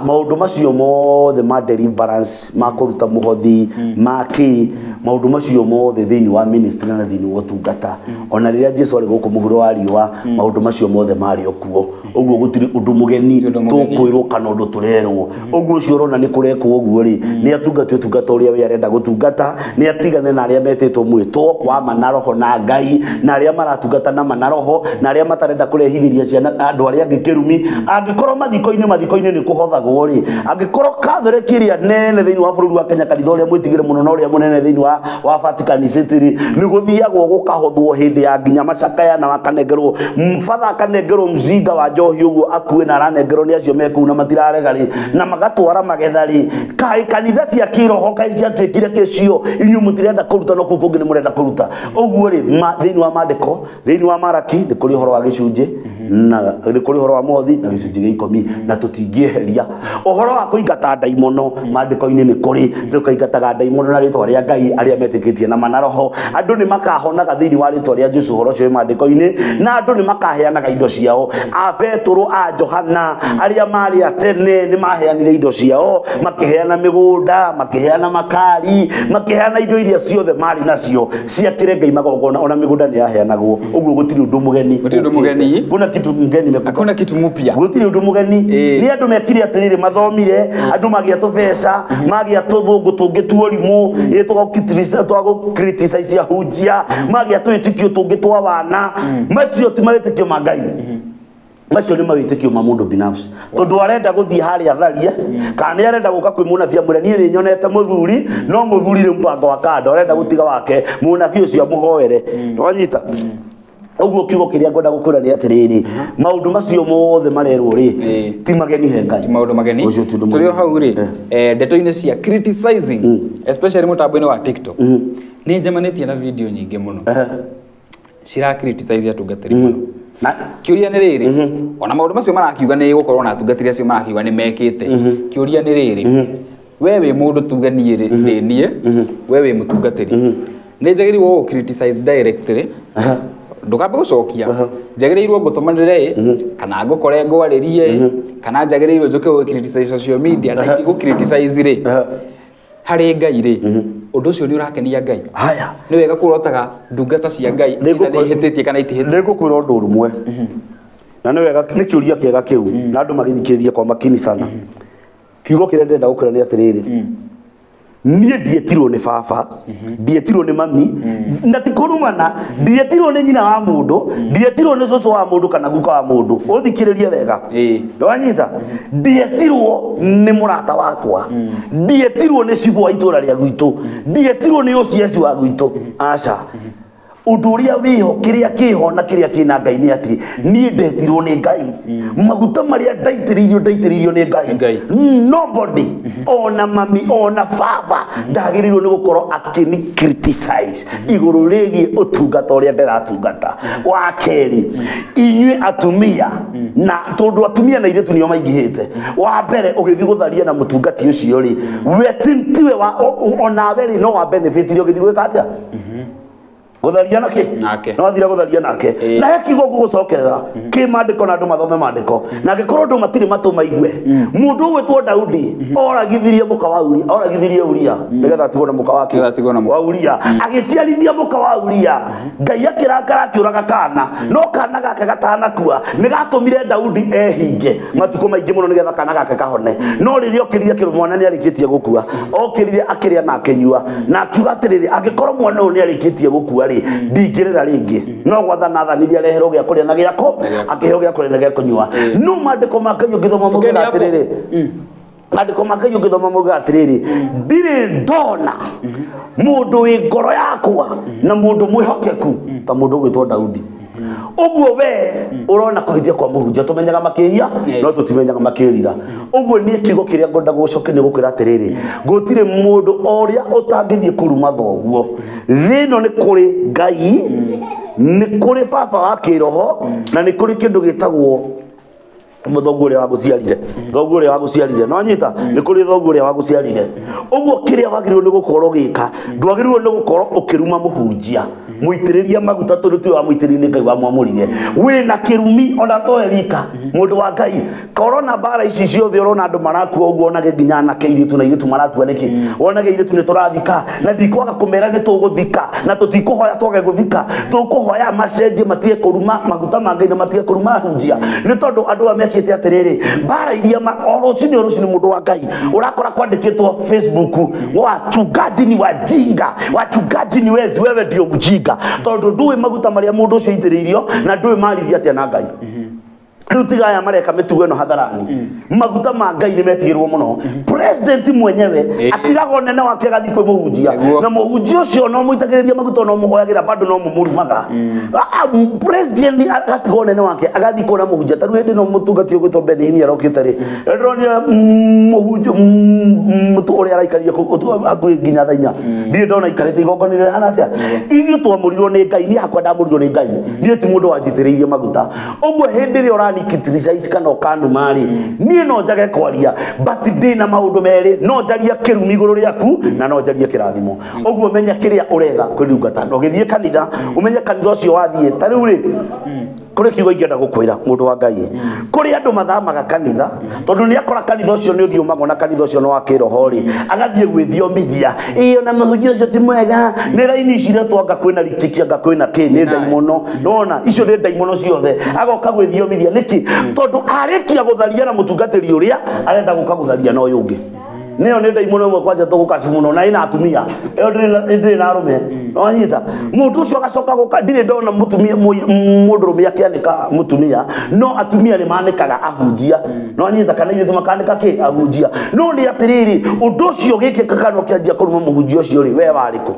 maũndũ macio mothe ma deliverance ma kũruta mũhothi ma kĩ maũndũ macio mothe thĩinĩ wa ministry na thĩinĩ wa ũtungata ona rĩrĩa Jesu arĩ gũkũ mũhuro wa riũa maũndũ macio mothe marĩ o kuo ũguo gũtirĩ ũndũ mũgeni tũkwĩrwo kana ũndũ tũrerwo ũguo ũcio ũrona nĩ kũrekwo ũguo rĩ nĩ atungate ũtungata ũrĩa we arenda gũtungata nĩ atigane na arĩa metĩtwo mwĩtwo wa manaroho na Ngai na arĩa maratungata na manaroho na arĩa matarenda kũrehithĩria ciana andũ arĩa angĩ kĩrumi angĩkorwo mathiko-inĩ nĩ kũhothagwo rĩ angĩkorwo Catholic ĩrĩa nene thĩinĩ wa bũrũri wa Kenya kanitha ũrĩa mwĩtigĩre mũno na ũrĩa mũnene thĩinĩ wa Vatican City rĩ nĩ gũthiagwo gũkahothwo hĩndĩ ya nginya macakaya na makanengerwo batha akanengerwo mzinga wa njohi ũguo akue na aranengerwo nĩ acio me kũu na matirarega rĩ na magatwara magetha rĩ kaĩ kanitha cia kĩroho kaĩ ciatuĩkire kĩcio inyuĩ mũtirenda kũruta no kũu kũngĩ nĩ mũrenda kũruta ũguo rĩ thĩinĩ wa maandĩko thĩinĩ wa Maraki nĩ kũrĩ ũhoro wa gĩcunjĩ Na nĩ kũrĩ ũhoro wa mũhothi na gĩcunjĩ gĩa 10 na tũtingĩeheria ũhoro wa kũingata ndaimono. Maandĩko-inĩ nĩ kũrĩ tũkaingataga ndaimono na rĩtwa rĩa Ngai arĩa metĩkĩtie na manaroho. Andũ nĩ makahonaga thĩinĩ wa rĩtwa rĩa Jesũ, ũhoro ũcio wĩ maandĩko-inĩ, na andũ nĩ makaheanaga indo ciao. A Petũrũ, a Johana arĩa marĩ a tene nĩ maheanire indo ciao, makĩheana mĩgũnda, makĩheana makari, makĩheana indo iria ciothe marĩ nacio ciakĩre Ngai magongona, ona mĩgũnda nĩ yaheanagwo. Ũguo gũtirĩ ũndũ mũgeni. Gũtirĩ ũndũ mũgeni. Kuna kitu mgeni mekuka. Hakuna kitu mpya. Gũtirĩ ũndũ mũgeni. Nĩ andũ mekire atĩrĩrĩ, mathomire, andũ magĩa tũbeca, magĩa tũthũngũ tũngĩ tuorimũ, twa gũ criticize ahunjia, magĩa tũwĩtĩkio tũngĩ twa wana. Macio ti mawĩtĩkio ma Ngai, macio nĩ mawĩtĩkio ma mũndũ binafsi, tondũ arenda gũthiĩ harĩa tharie, kana nĩ arenda gũka kwĩ mũnabii amwĩre niĩ nĩ nyonete mũthuri, no mũthuri rĩ mũbango wa kando arenda gũtiga wake, mũnabii ũcio amũhoere. Wanyita ũguo? Kiugo kĩrĩa ngwenda gũkwĩra nĩ atĩrĩrĩ, maũndũ macio mothe marerwo rĩ, ti mageni he Ngai. Ti maũndũ mageni. Ũcio ti ũndũ Tũrĩ o mũgeni. hau rĩ, ndeto-inĩ cia criticizing, especially mũtambo-inĩ wa TikTok, nĩ njemanĩtie na video nyingĩ mũno cira criticize atungatĩri mũno. Na Kĩũria nĩ rĩrĩ, ona maũndũ macio marakiuga nĩ gũkorwo na atungatĩri acio marakiuga nĩ mekĩte, kĩũria nĩ rĩrĩ, we wĩ mũndũ, tuge niĩ rĩ, ndĩ niĩ, we wĩ mũtungatĩri, nĩ njagĩrĩirwo gũ criticize directly, ndũkambe gũcokia, njagĩrĩirwo ngũtũmanĩre ĩ, kana ngũkore ngwarĩrie ĩ, kana njagĩrĩirwo njũke gũ criticize social media? Na ingĩgũ criticize rĩ, harĩ Ngai rĩ, ũndũ ũcio nĩ ũrakenia Ngai? Haya. Nĩ wega kũrotaga ndungata cia Ngai Nĩ either nĩ ihĩtĩtie kana itihĩtĩtie? Nĩ ngũkwĩra ũndũ ũmwe, na nĩ wega, nĩ kĩũria kĩega kĩu, na andũ magĩthikĩrĩrie kwa makini sana. Kiugo kĩrĩa ndĩrenda gũkwĩra nĩ atĩrĩrĩ, niĩ ndietirwo nĩ baba, ndietirwo nĩ mami, na ti kũrumana, ndietirwo nĩ nyina wa mũndũ, ndietirwo nĩ cũcũ wa mũndũ kana guka wa mũndũ. Ũthikĩrĩrie wega. Nĩwanyita? Ndietirwo nĩ mũrata wakwa, ndietirwo nĩ cibũ wa itũra rĩa gwitũ, ndietirwo nĩ OCS wa gwitũ, aca. Ũndũ ũrĩa wĩho, kĩrĩa kĩho na kĩrĩa kĩna Ngai nĩ atĩ niĩ ndetirwo nĩ Ngai. Maguta marĩa ndaitĩrĩirio, ndaitĩrĩirio nĩ Ngai. Ngai. Nobody, ona mami ona baba, ndagĩrĩirwo nĩ gũkorwo akĩni criticize igũrũ rĩgiĩ ũtungata ũrĩa ndĩratungata. Wa kerĩ, inyuĩ atumia, na tondũ atumia na airĩtu nĩo maingĩhĩte, wa mbere ũgĩthiĩ gũtharia na mũtungati ũcio rĩ, we tiwe wa onawe rĩ, no wa benefit ũgĩthiĩ gwĩka atĩa, gũtharia nake. Nake. No athire gũtharia nake. Na he kiugo ngũgũcokerera kĩ maandĩko, na andũ mathome maandĩko, na angĩkorwo andũ matirĩ matũ maigue. Mũndũ ũgwĩtwo Daudi oragithirie mũka wa Uria, oragithirie Uria nĩgetha atigwo na mũka wake. Nĩgetha atigwo na mũka. Wa Uria, agĩciarithia mũka wa Uria. Ngai akĩrakara, akĩũraga kana, no kana gake gatanakua nĩ gatũmire Daudi ehinge matukũ maingĩ mũno nĩgetha kana gake kahone. No rĩrĩa okĩrire kĩrũ, mwana nĩ arĩkĩtie gũkua, okĩrire akĩrĩa na akĩnyua, na akiuga atĩrĩrĩ, angĩkorwo mwana ũyũ nĩ arĩkĩtie gũkua rĩ, ndingĩrĩra rĩngĩ. No gwathana athanirie areherwo gĩa kũrĩa na gĩako, Na gĩa- akĩheo gĩa kũrĩa na gĩa kũnyua. No maandĩko ma Ngai ũngĩthoma maugaga Ũkĩenda hapo? atĩrĩrĩ, maandĩko ma Ngai ũngĩthoma maugaga atĩrĩrĩ, ndirĩ ndona mũndũ wĩ ngoro yakwa na mũndũ mwĩhokeku ta mũndũ ũgwĩtwo Daudi. Ũguo we ũrona kũhĩtia kwa mũhunjia, tũmenyaga makĩhia, no tũtimenyaga makĩrira. Ũguo niĩ kiugo kĩrĩa ngwenda gũcokia nĩ gũkwĩra atĩrĩrĩ, gũtirĩ mũndũ o ũrĩa ũtangĩthiĩ kũruma thoguo. Thĩ ĩno nĩ kũrĩ Ngai, nĩ kũrĩ baba wa kĩroho, na nĩ kũrĩ kĩndũ gĩtagwo thoguo ũrĩa wagũciarire, thoguo ũrĩa wagũciarire. No nyita, nĩ kũrĩ thoguo ũrĩa wagũciarire. Ũguo kĩrĩa wagĩrĩirwo nĩ gũkorwo ũgĩka, ndwagĩrĩirwo nĩ gũkorwo ũkĩruma mũhunjia mũitĩrĩria maguta, tondũ tiwe wamũitĩrĩirie, nĩ Ngai wamwamũrire. Wĩna kĩrumi ona towe wika. Mũndũ wa Ngai, korona, mbara ici ciothe ũrona andũ marakua ũguo, onage nginya anake airĩtu na airĩtu marakua nĩkĩ? Wonage airĩtu nĩ tũrathika, na ndikwaga kũmera nĩ tũgũthika, na tũtikũhoya twage gũthika, tũkũhoya macenjie, matige kũruma maguta ma Ngai na matige kũruma ahunjia, nĩ tondũ andũ aya mekĩte atĩrĩrĩ, mbara iria o rũcinĩ o rũcinĩ, mũndũ wa Ngai, ũrakora kwandĩkĩtwo Facebook, wachungaji ni wajinga, wachungaji ni wezi. Wewe ndio mjinga, tondũ ndũĩ maguta marĩa mũndũ ũcio aitĩrĩirio na ndũĩ maririe atĩa na Ngai. Rĩu tiga aya mareka mĩtugo ĩno hadharani, maguta ma Ngai nĩ metigĩrwo mũno. President mwenyewe atigaga ũnene wake agathiĩ kwĩ mũhunjia, na mũhunjia ũcio no mũitagĩrĩria maguta, no mũhoyagĩra, bado no mũmũrumaga. President agatiga ũnene wake agathiĩ kuona mũhunjia. Ta rĩu hĩndĩ ĩno mũtungati ũgwĩtwo Benny Hinn arokĩte rĩ, ndĩronire mũhunjia ũrĩa araikarire hakuhĩ nginya thaa 4, ndirĩ ndona aikarĩte igongona rĩhana atĩa. Ithuĩ twamũrirwo nĩ Ngai, niĩ hakwa ndamũrirwo nĩ Ngai, niĩ ti mũndũ wanjitĩrĩirie maguta. Ũguo hĩndĩ ĩrĩa ũrani criticize kana ũkanuma rĩ, niĩ no njage kwaria, but ndĩna maũndũ merĩ, no njarie kĩrumi igũrũ rĩaku na no njarie kĩrathimo. Ũguo menya kĩrĩa ũretha kwĩ ndungata, na ũgĩthiĩ kanitha ũmenye kanitha ũcio wathiĩ. Ta rĩu rĩ, kũrĩ kiugo ingĩenda gũkwĩra mũndũ wa Ngai, kũrĩ andũ mathamaga kanitha tondũ nĩ akora kanitha ũcio nĩ ũthiũmagwo na kanitha ũcio nĩ wa kĩroho rĩ, agathiĩ gwĩthiomithia, ĩĩ ona mũhunjia ũcio ti mwega, nĩ raini ici iretwo anga kwĩna rikiki, anga kwĩna kĩ, nĩ ndaimono. Nona icio nĩ ndaimono ciothe, agoka gwĩthiomithia nĩkĩ? Tondũ arĩkia gũtharia na mũtungatĩri ũrĩa arenda gũka gũtharia na ũyũ ũngĩ. Nĩyo nĩ ndaimono ĩmwe kwanja tũgũkaci mũno na ĩna atumia, ĩyo ndĩrĩ na arũme. Wanyita mũndũ ũcio agacoka gũka, ndirĩ ndona mũtumia mũndũrũme akĩanĩka mũtumia, no atumia nĩ manĩkaga ahunjia. No anyita kana ithuĩ makanĩka kĩ ahunjia. No nĩ atĩrĩrĩ, ũndũ ũcio gĩkĩka kana ũkĩanjia kũruma mũhunjia ũcio rĩ, we warĩ kũ?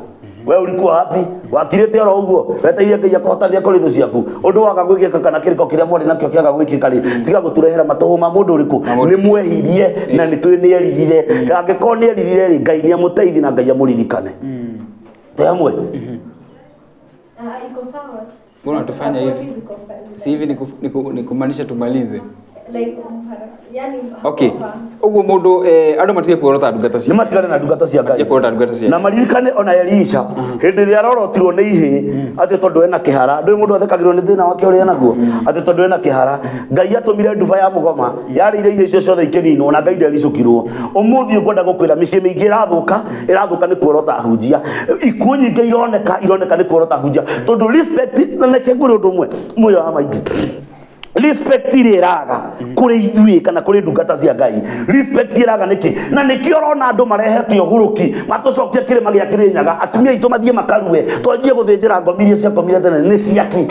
We ulikuwa wapi? Wakirĩte oro ũguo weteire Ngai akũhotania kũrĩ thũ ciaku. Ũndũ waga gwĩkĩka kana kĩrĩko kĩrĩa mwarĩ nakĩo kĩaga gwĩkĩka rĩ, tiga gũtũrehera matũhũ ma mũndũ ũrĩkũ. Nĩ mwehirie na nĩ twĩ nĩ eririre. Angĩkorwo nĩ eririre rĩ, Ngai nĩ amũteithie na Ngai amũririkane. Twĩ hamwe? Iko sawa. Mbona tufanye hivi? Si hivi ni kumaanisha tumalize. Like, yani, okay. Ũguo mũndũ andũ matige kuorota ndungata cia Nĩ matigane na ndungata cia Ngai. Matige kuorota ndungata cia Na maririkane ona Elisha hĩndĩ ĩrĩa arorotirwo nĩ ihĩ atĩ tondũ ena kĩhara, ndũĩ mũndũ athekagĩrwo nĩ thĩna wake ũrĩa enaguo, atĩ tondũ ena kĩhara, Ngai atũmire nduba ya mũgoma yarĩire ihĩ icio ciothe ikĩninwo na Ngai ndericũkirwo. Ũmũthĩ ngwenda gũkwĩra mĩciĩ mĩingĩ ĩrathũka, ĩrathũka nĩ kuorota ahunjia. Ikuũ nyingĩ ironeka, ironeka nĩ kuorota ahunjia. Tondũ respect, na reke ngwĩre ũndũ ũmwe, muoyo wa maingĩ. Respect ĩrĩa ĩraga kũrĩ ithuĩ kana kũrĩ ndungata cia Ngai, respect ĩraga nĩkĩ? Na nĩkĩo ũrona andũ marehete ũgũrũki, matũcokie kĩrĩma gĩa Kĩrĩnyaga, atumia aitũ mathiĩ makarue, twanjie gũthĩnjĩra ngomi iria ciakomire tene nĩ ciaki.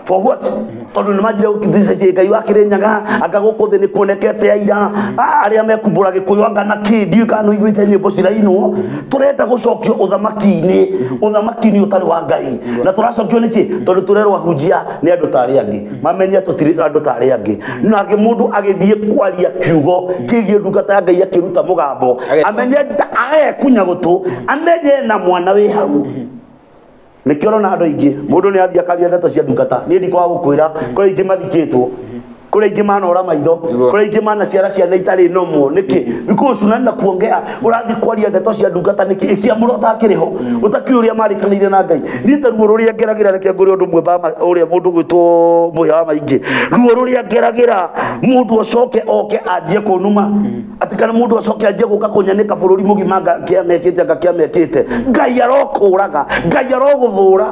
For what? Tondũ nĩ manjire gũkithicĩtie Ngai wa Kĩrĩnyaga, anga gũkũ thĩ nĩ kuonekete aira, arĩa mekumbũra Gĩkũyũ anga na kĩ, ndiũĩ kana nĩ ũiguĩte nyĩmbo cirainwo. Tũrenda gũcokio ũthamaki-inĩ, ũthamaki-inĩ ũtarĩ wa Ngai. Na tũracokio nĩkĩ? Tondũ tũrerwo ahunjia nĩ andũ ta arĩa angĩ, mamenye tũtirĩ andũ ta arĩa angĩ. Na mũndũ agĩthiĩ kwaria kiugo kĩgiĩ ndungata ya Ngai akĩruta mũgambo, amenye agekunya gũtũ, amenye na mwana wĩ hau. Nĩkĩo ũrona andũ aingĩ, mũndũ nĩ athiĩ akaria ndeto cia ndungata. Niĩ ndikwaga gũkwĩra, kũrĩ aingĩ mathikĩtwo, kũrĩ aingĩ manora maitho, kũrĩ aingĩ manaciara ciana itarĩ normal. Nĩkĩ? Because unaenda kuongea, ũrathiĩ kwaria ndeto cia ndungata nĩkĩ? Ĩkĩamũra ũtakĩrĩ ho, ũtakĩũĩ ũrĩa marĩkanĩire na Ngai. Niĩ ta ruo rũrĩa ngeragĩra, reke ngwĩre ũndũ ũmwe ũrĩa mũndũ ũgwĩtwo Mũhĩa wa Maingĩ, ruo rũrĩa ngeragĩra mũndũ acoke oke anjie kũnuma, atĩ kana mũndũ acoke anjie gũka kũnyanĩka bũrũri mũgima anga kĩa mekĩte, anga kĩa mekĩte. Ngai arokũraga, Ngai arogũthũra.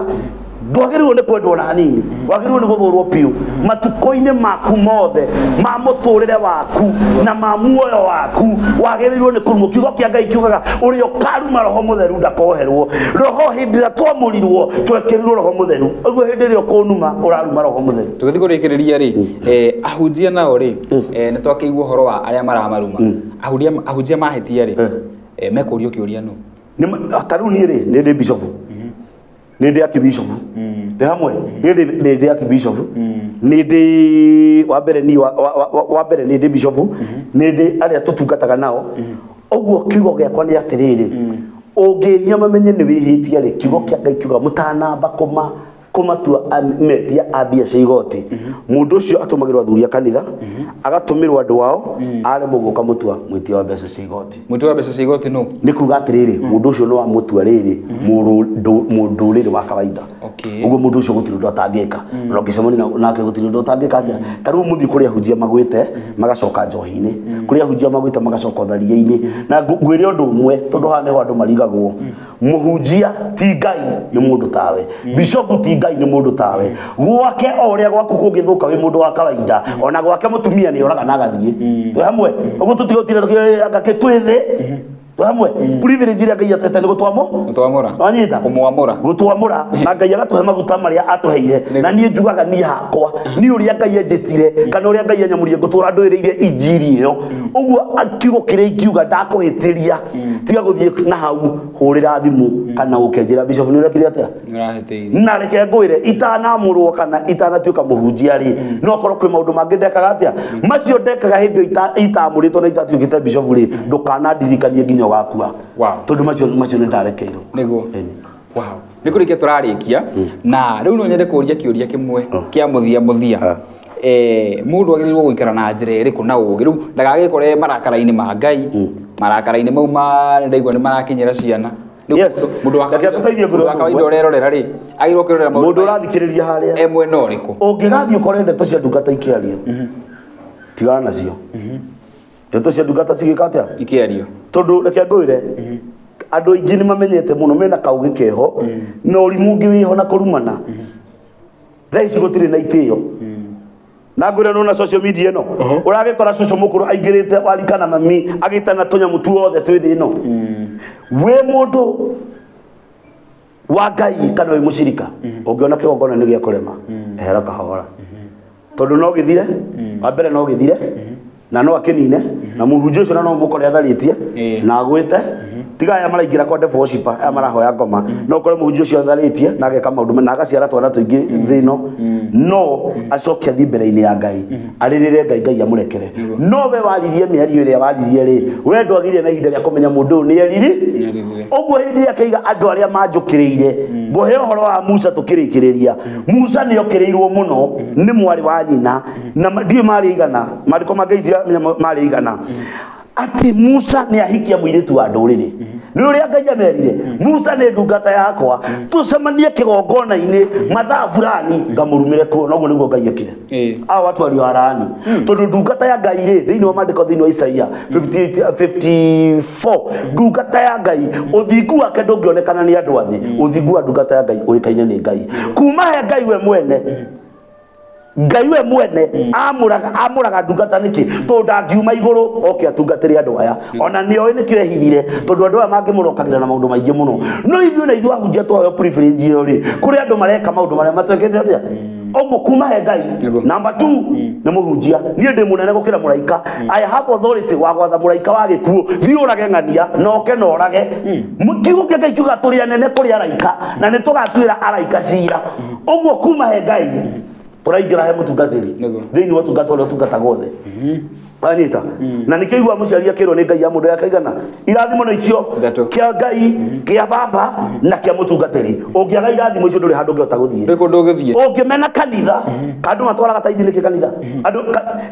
Ndwagĩrĩirwo nĩ kwendwo na hanini, wagĩrĩirwo nĩ gũthũrwo biũ matukũ-inĩ maku mothe ma mũtũrĩre waku na ma muoyo waku, wagĩrĩirwo nĩ kũrumwo. Kiugo kĩa Ngai kiugaga ũrĩa ũkaruma Roho Mũtheru ndakoherwo. Roho hĩndĩ ĩrĩa twamũrirwo twekĩrirwo Roho Mũtheru, ũguo hĩndĩ ĩrĩa ũkũnuma ũraruma Roho Mũtheru. Tũgĩthiĩ kũrĩkĩrĩria rĩ, ahunjia nao rĩ, nĩ twakĩigua ũhoro wa arĩa maramaruma. Ahunjia mahĩtia rĩ, mekũrio kĩũria nũ? Ta rĩu niĩ rĩ, nĩ ndĩ bishop. Nĩ ndĩ archbishop. Ndĩ hamwe? Nĩ ndĩ archbishop. Nĩ ndĩ wa mbere niĩ wa mbere nĩ ndĩ bishop. Nĩ ndĩ arĩa tũtungataga nao. Ũguo kiugo gĩakwa nĩ atĩrĩrĩ, ũngĩhia mamenye nĩ wĩhĩtie rĩ, kiugo kĩa Ngai kiuga mũtanamba kũmatua metia a mbia cia igoti. Mũndũ ũcio atũmagĩrwo athuri a kanitha, agatũmĩrwo andũ ao, aremwo gũka mũtua mwĩtia wa mbeca cia igoti. Mwĩtia wa mbeca cia igoti nũ? Nĩ kuga atĩrĩrĩ, mũndũ ũcio no amũtua rĩrĩ mũndũrĩrĩ wa kawaida. Ũguo mũndũ ũcio gũtirĩ ũndũ atangĩka. Na ũngĩcemania nake gũtirĩ ũndũ ũtangĩka atĩa. Ta rĩu mũthiĩ kũrĩ ahunjia magwĩte magacoka njohi-inĩ, kũrĩ ahunjia magwĩte magacoka ũtharia-inĩ. Na ngwĩre ũndũ ũmwe, tondũ haha nĩho andũ marigagwo. Mũhunjia ti Ngai nĩ mũndũ tawe, bishop ti Ngai nĩ mũndũ tawe. Gwake o ũrĩa gwaku kũngĩthũka wĩ mũndũ wa kawaida, ona gwake mũtumia nĩ oraga na agathiĩ. Twĩ hamwe? Ũguo tũtigũtinda tũkĩanga kĩ twĩ thĩ. Hamwe privilege ĩrĩa Ngai atũhete nĩ gũtwamũra wanyita kũmwamũra gũtwamũra na Ngai agatũhe maguta marĩa atũheire na niĩ njugaga niĩ hakwa niĩ ũrĩa Ngai anjĩtire kana ũrĩa Ngai anyamũrire ngũtũra ndũĩrĩire injiri ĩyo ũguo kiugo kĩrĩa ingiuga ndakũhĩtĩria tiga gũthiĩ na hau hũrĩra thimũ kana ũkenjĩra bishop nĩ ũrekire atĩa na reke ngwĩre itanamũrwo kana itanatuĩka mũhunjia rĩ no korwo kwĩ maũndũ mangĩ ndekaga atĩa macio ndekaga hĩndĩ itamũrĩtwo na itatuĩkĩte bishop rĩ ndũkanandirikanie nginya ũgakua tondũ macio nĩ ndarekeirwo nĩguo. Wow, nĩ kũrĩkia tũrarĩkia na rĩu no nyende kũũria kĩũria kĩmwe kĩa mũthia mũthia. Mũndũ agĩrĩirwo gũikara na njĩra ĩrĩkũ na ũũgĩ rĩu ndagagĩkore marakara-inĩ ma Ngai marakara-inĩ mau ndaigua nĩ marakinyĩra ciana. Mũndũ wa kawaida ũrerorera rĩ agĩrĩirwo kwĩrorera maũndũ mũndũ ũrathikĩrĩria harĩa e mwena ũrĩkũ ũngĩgathiĩ ũkore ndeto cia ndungata ikĩario tigana nacio ndeto cia ndungata cigĩka atĩa ikĩario tondũ reke ngwĩre andũ aingĩ nĩ mamenyete mũno mena kaũgĩ keho na ũrimũ ũngĩ wĩho na kũrumana thaa ici gũtirĩ na itĩo na ngwĩre nona social media ĩno ũragĩkora cũcũ mũkũrũ aingĩrĩte warikana mami agĩtana tũnyamũ tuothe twĩ thĩ ĩno wĩ mũndũ wa Ngai kana wĩ mũcirika ũngĩona kĩgongona nĩ gĩa kũrema ehera kahora tondũ no gĩthire wa mbere no gĩthire na no akinine na mũhunjia ũcio na no mũkore atharĩtie na agwĩte tiga aya maraingĩra kwa devil worshiper aya marahoya ngoma no ũkore mũhunjia ũcio atharĩtie na ageka maũndũ na agaciara twana tũingĩ thĩ ĩno no acoke athiĩ mbere-inĩ ya Ngai arĩrĩre Ngai Ngai amũrekere no we waririe mĩario ĩrĩa waririe rĩ we ndwagĩrĩire na ihinda rĩa kũmenya mũndũ ũyũ nĩ eriri ũguo hĩndĩ ĩrĩa akĩiga andũ arĩa manjũkĩrĩire ngũhe ũhoro wa Musa tũkĩrĩkĩrĩria Musa nĩ okĩrĩirwo mũno nĩ mwarĩ wa nyina na ndiũĩ marĩ igana maandĩko mangĩ ndiramenya marĩ igana atĩ Musa nĩ ahikia mũirĩtu wa ndũrĩrĩ nĩ ũrĩa Ngai amerire Musa nĩ ndungata yakwa tũcemanie kĩgongona-inĩ mathaa fulani ngamũrumĩre kuo noguo nĩguo Ngai ekire ao watu walioharani tondũ ndungata ya Ngai rĩ thĩinĩ wa maandĩko thĩinĩ wa Isaia 54 ndungata ya Ngai ũthingu wake ndũngĩonekana nĩ andũ a thĩ ũthingu wa ndungata ya Ngai ũĩkaine nĩ Ngai kuma he Ngai we mwene Ngai we mwene amũraga ndungata nĩkĩ tondũ ndangiuma igũrũ oke atungatĩre andũ aya ona nĩoĩ nĩkĩo ehithire tondũ andũ aya mangĩmũrokagĩra na maũndũ maingĩ mũno no ithuĩ na ithuĩ ahunjia twaheo privilege ĩyo rĩ kũrĩ andũ mareka maũndũ marĩa matwĩkĩte atĩa ũguo kuma he Ngai number 2 nĩ mũhunjia niĩ ndĩ mũnene gũkĩra mũraika I have authority wa gwatha mũraika wa gĩkuũ thiĩ ũrage ng'ania na oke na ũrage kiugo kĩa Ngai kiuga tũrĩ anene kũrĩ araika na nĩ tũgatuĩra araika cira ũguo kuma he Ngai tũraingĩra he mũtungatĩri thĩinĩ wa ũtungata ũrĩa ũtungatagwo othe wanyita na nĩkĩo igua mũciari akĩrwo nĩ Ngai ya mũndũ yakaigana irathimo nĩ icio kĩa Ngai kĩa baba na kĩa mũtungatĩri ũngĩaga irathimo icio ndũrĩ handũ ũngĩhota gũthiĩ ndũrĩ kũndũ ũngĩthiĩ ũngĩmena kanitha ka andũ matwaraga taithi nĩkĩ kanitha andũ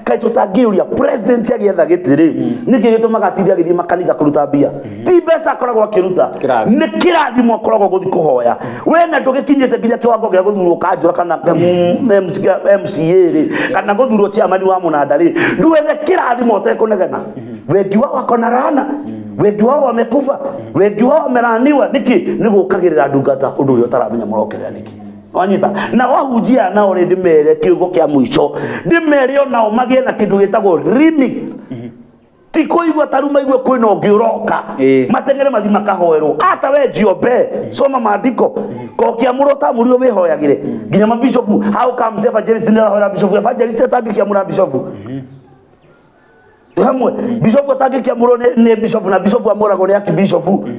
kaĩ tũtangĩũria president agĩetha gĩtĩ rĩ nĩkĩ gĩtũmaga atinde agĩthiĩ makanitha kũruta mbia ti mbeca akoragwo akĩruta nĩ kĩrathimo akoragwo gũthiĩ kũhoya we na ndũgĩkinyĩte nginya kĩwango gĩa gũthurwo kanjũra kana MCA rĩ kana gũthurwo chairman wa mũnanda rĩ ndwethe kĩrathimo ũtekũnegena wengi wao wako na laana wengi wao wamekufa wengi wao wamelaaniwa nĩkĩ nĩ gũkagĩrĩra ndungata ũndũ ũrĩa ũtaramenya mũrokĩrĩra nĩkĩ wanyita na wahunjia nao rĩ ndĩmere kiugo kĩa mũico ndĩmere onao magĩe na kĩndũ gĩtagwo limit ti kũigua taru maigue kwĩna ũngĩ ũroka mateng'ere mathiĩ makahoerwo ata we njiobe soma maandĩko kokĩamũra ũtamũrirwo wĩhoyagĩre nginya mabishopu how comes evangelist nĩarahoera bishopu evangelist atangĩkĩamũra bishopu hamwe bishopu atangĩkĩamũrwo nĩ bishopu na bishopu amũragwo nĩ akibishopu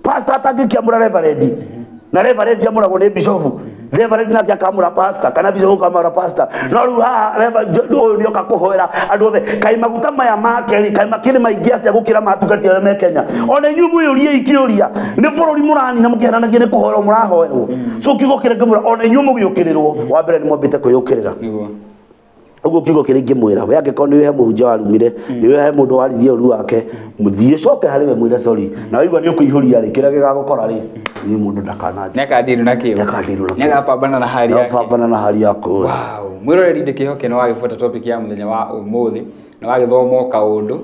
pastor atangĩkĩamũra reverend na reverend amũragwo nĩ bishopu reverend nake akamũra pastor kana bishopu akamũra pastor no rĩu haha ũyũ nĩoka kũhoera andũ othe kaĩ maguta maya make rĩ kaĩ makĩrĩ maingĩ atĩa gũkĩra matungati arĩa me Kenya ona inyuĩ mwĩyũriei kĩũria nĩ bũrũri mũranina mũkĩhananagia nĩ kũhoerwo mũrahoerwo so kiugo kĩrĩa ngĩmwĩra ona inyuĩ mũgĩũkĩrĩrwo wa mbere nĩ mwambĩte kwĩyũkĩrĩra ũguo kiugo kĩrĩa ingĩmwĩra we angĩkorwo nĩwe he mũhunjia warumire nĩwe he mũndũ waririe ũru wake mũthiĩ coke harĩ we mwĩre sorry na waigua nĩ ũkũihũria rĩ kĩrĩa gĩgagũkora rĩ nĩ mũndũ ndakananjie nĩakandirwo nakĩo nĩagapambana na hali yake nĩagapambana na hali yako. Wow, mwĩroreri ndĩkĩhoke nĩ wagĩbuata topic ya mũthenya wa ũmũthĩ na wagĩthoma o kaũndũ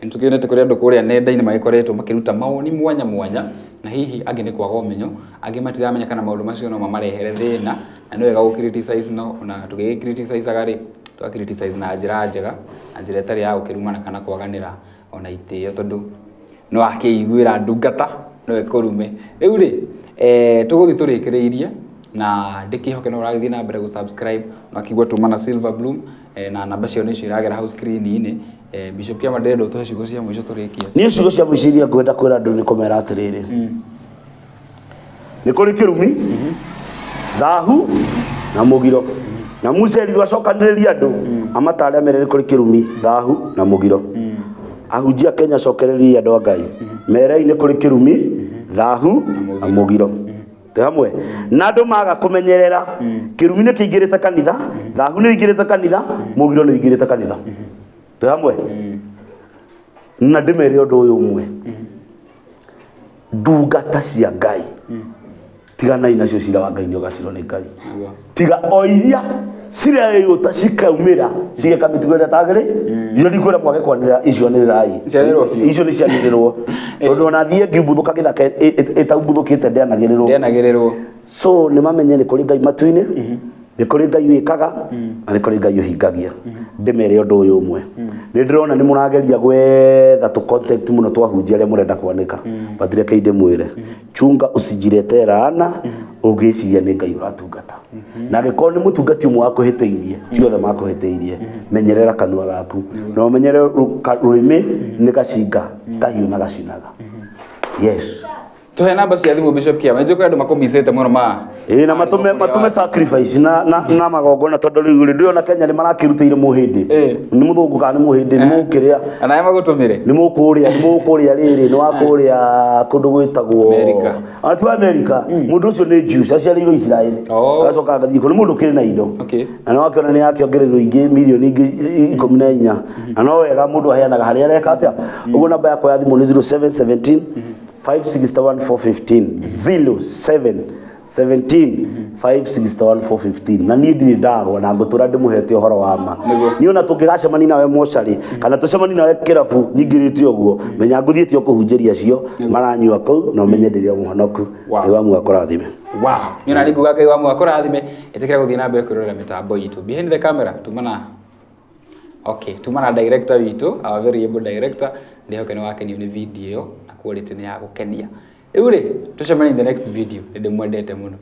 nĩtũkĩonete kũrĩ andũ kũrĩa nenda-inĩ magĩkoretwo makĩruta mawoni mwanya mwanya na hihi angĩ nĩ kwaga ũmenyo angĩ matiramenya kana maũndũ macio no mamarehere thĩna na nĩ wega gũ criticize no ona tũgĩgĩ criticize rĩ tũga criticize na njĩra njega na njĩra ĩtarĩ ya gũkĩrumana kana kwaganĩra ona itĩo tondũ No akĩiguĩra ndungata no ĩkũrume. Rĩu rĩ, tũgũthiĩ tũrĩkĩrĩirie na ndĩkĩhoke no ũragĩthiĩ na mbere gũ-subscribe na akĩigua tuma na Silver Bloom, na namba ciao nĩcio iragera hau screen-inĩ. Bishop Kĩama, ndĩrenda ũtũhe ciugo cia mũico tũrĩkie. Niĩ ciugo cia mũico iria ngwenda kwĩra andũ nĩ kũmera atĩrĩrĩ, nĩ kũrĩ kĩrumi, thahu na mũgiro, na Musa erirwo acokanĩrĩrie andũ amatare amere nĩ kũrĩ kĩrumi, thahu na mũgiro. Ahunjia Kenya, cokereria andũ a Ngai, merei nĩ kũrĩ kĩrumi, thahu na mũgiro. Twĩ hamwe na andũ maga kũmenyerera, kĩrumi nĩ kĩingĩrĩte kanitha, thahu nĩ ũingĩrĩte kanitha, mũgiro nĩ ũingĩrĩte kanitha. Twĩ hamwe na ndĩmere ũndũ ũyũ ũmwe, ndungata cia Ngai, tiganai nacio, cira wa Ngai nĩ ũgacirwo nĩ Ngai. Nĩguo. Tiga o iria cireyũta cikaumĩra cigeka mĩtugo ĩrĩa tagĩrĩ, icio ndikwĩra mwage kwanĩrĩra, icio anĩrĩrai. Cianĩrĩrwo biũ. Icio nĩ cianĩrĩrwo, tondũ ona thiĩ ngiumbuthũka gĩthaka ĩtaumbuthũkĩte ndĩanagĩrĩrwo. Ndĩanagĩrĩrwo. So nĩ mamenye nĩ kũrĩ Ngai matu-inĩ, nĩ kũrĩ Ngai wĩkaga na nĩ kũrĩ Ngai ũhingagia. Ndĩmere ũndũ ũyũ ũmwe, nĩ ndĩrona nĩ mũrageria gwetha tũ contact mũno twahunjia arĩa mũrenda kwanĩka, but reke ndĩmwĩre, chunga usijiletee laana ũngĩciria nĩ Ngai ũratungata, na angĩkorwo nĩ mũtungati ũmwe wakũhĩtĩirie, ti othe makũhĩtĩirie. Menyerera kanua gaku na ũmenyere rũrĩmĩ nĩ gacinga kahiũ na gacinaga. Yes. Tũhe namba cia thimũ, Bishop Kĩama, nĩnjũĩ andũ makũmicĩte mũno ma Ĩĩ, na matume matume sacrifice na magongona, tondũ rĩu rĩ ndĩrona Kenya nĩ marakĩrutĩire mũhĩndĩ. Nĩ mũthũngũ kana nĩ mũhĩndĩ nĩ mũkĩrĩa. Anaye magũtũmĩre. Nĩ mũkũrĩa rĩrĩ nĩ wa kũrĩa kũndũ gwĩtagwo America. Ona ti wa America, mũndũ ũcio nĩ Jews, aciarĩirwo Israel. Oh. Agacoka agathiĩ kũ, nĩ mũndũ ũkĩrĩ na indo. Na no akĩona nĩ akĩongererwo ingĩ mirioni ingĩ 14, na no wega mũndũ aheanaga harĩa areka atĩa ũguo. Namba yakwa ya thimũ nĩ 0717 561 415, 0717 561 415, na niĩ ndirĩ ndagwa na ngũtũra ndĩmũhete ũhoro wa ma. Nĩguo. Niĩ ona tũngĩgacemania nawe mocarĩ kana tũcemanie nawe kĩrabu nyingĩrĩte ũguo, menya ngũthiĩte o kũhunjĩria acio maranyua kũu, na ũmenye ndĩrĩ o mũhonoku. Wow. Nĩ wa Mungu akũrathime. Wow, nĩ ona nguga Ngai wa Mungu akũrathime. Ĩtĩkĩra gũthiĩ na mbere kwĩrorera mĩtambo itũ. Behind the camera tumana, okay, tumana director witũ, our very able director. Ndĩhoke nĩ wakenio nĩ video ĩyo na quality nĩ ya gũkenia. Rĩu rĩ, tũcemanie in the next video. Nĩ ndĩmwendete mũno.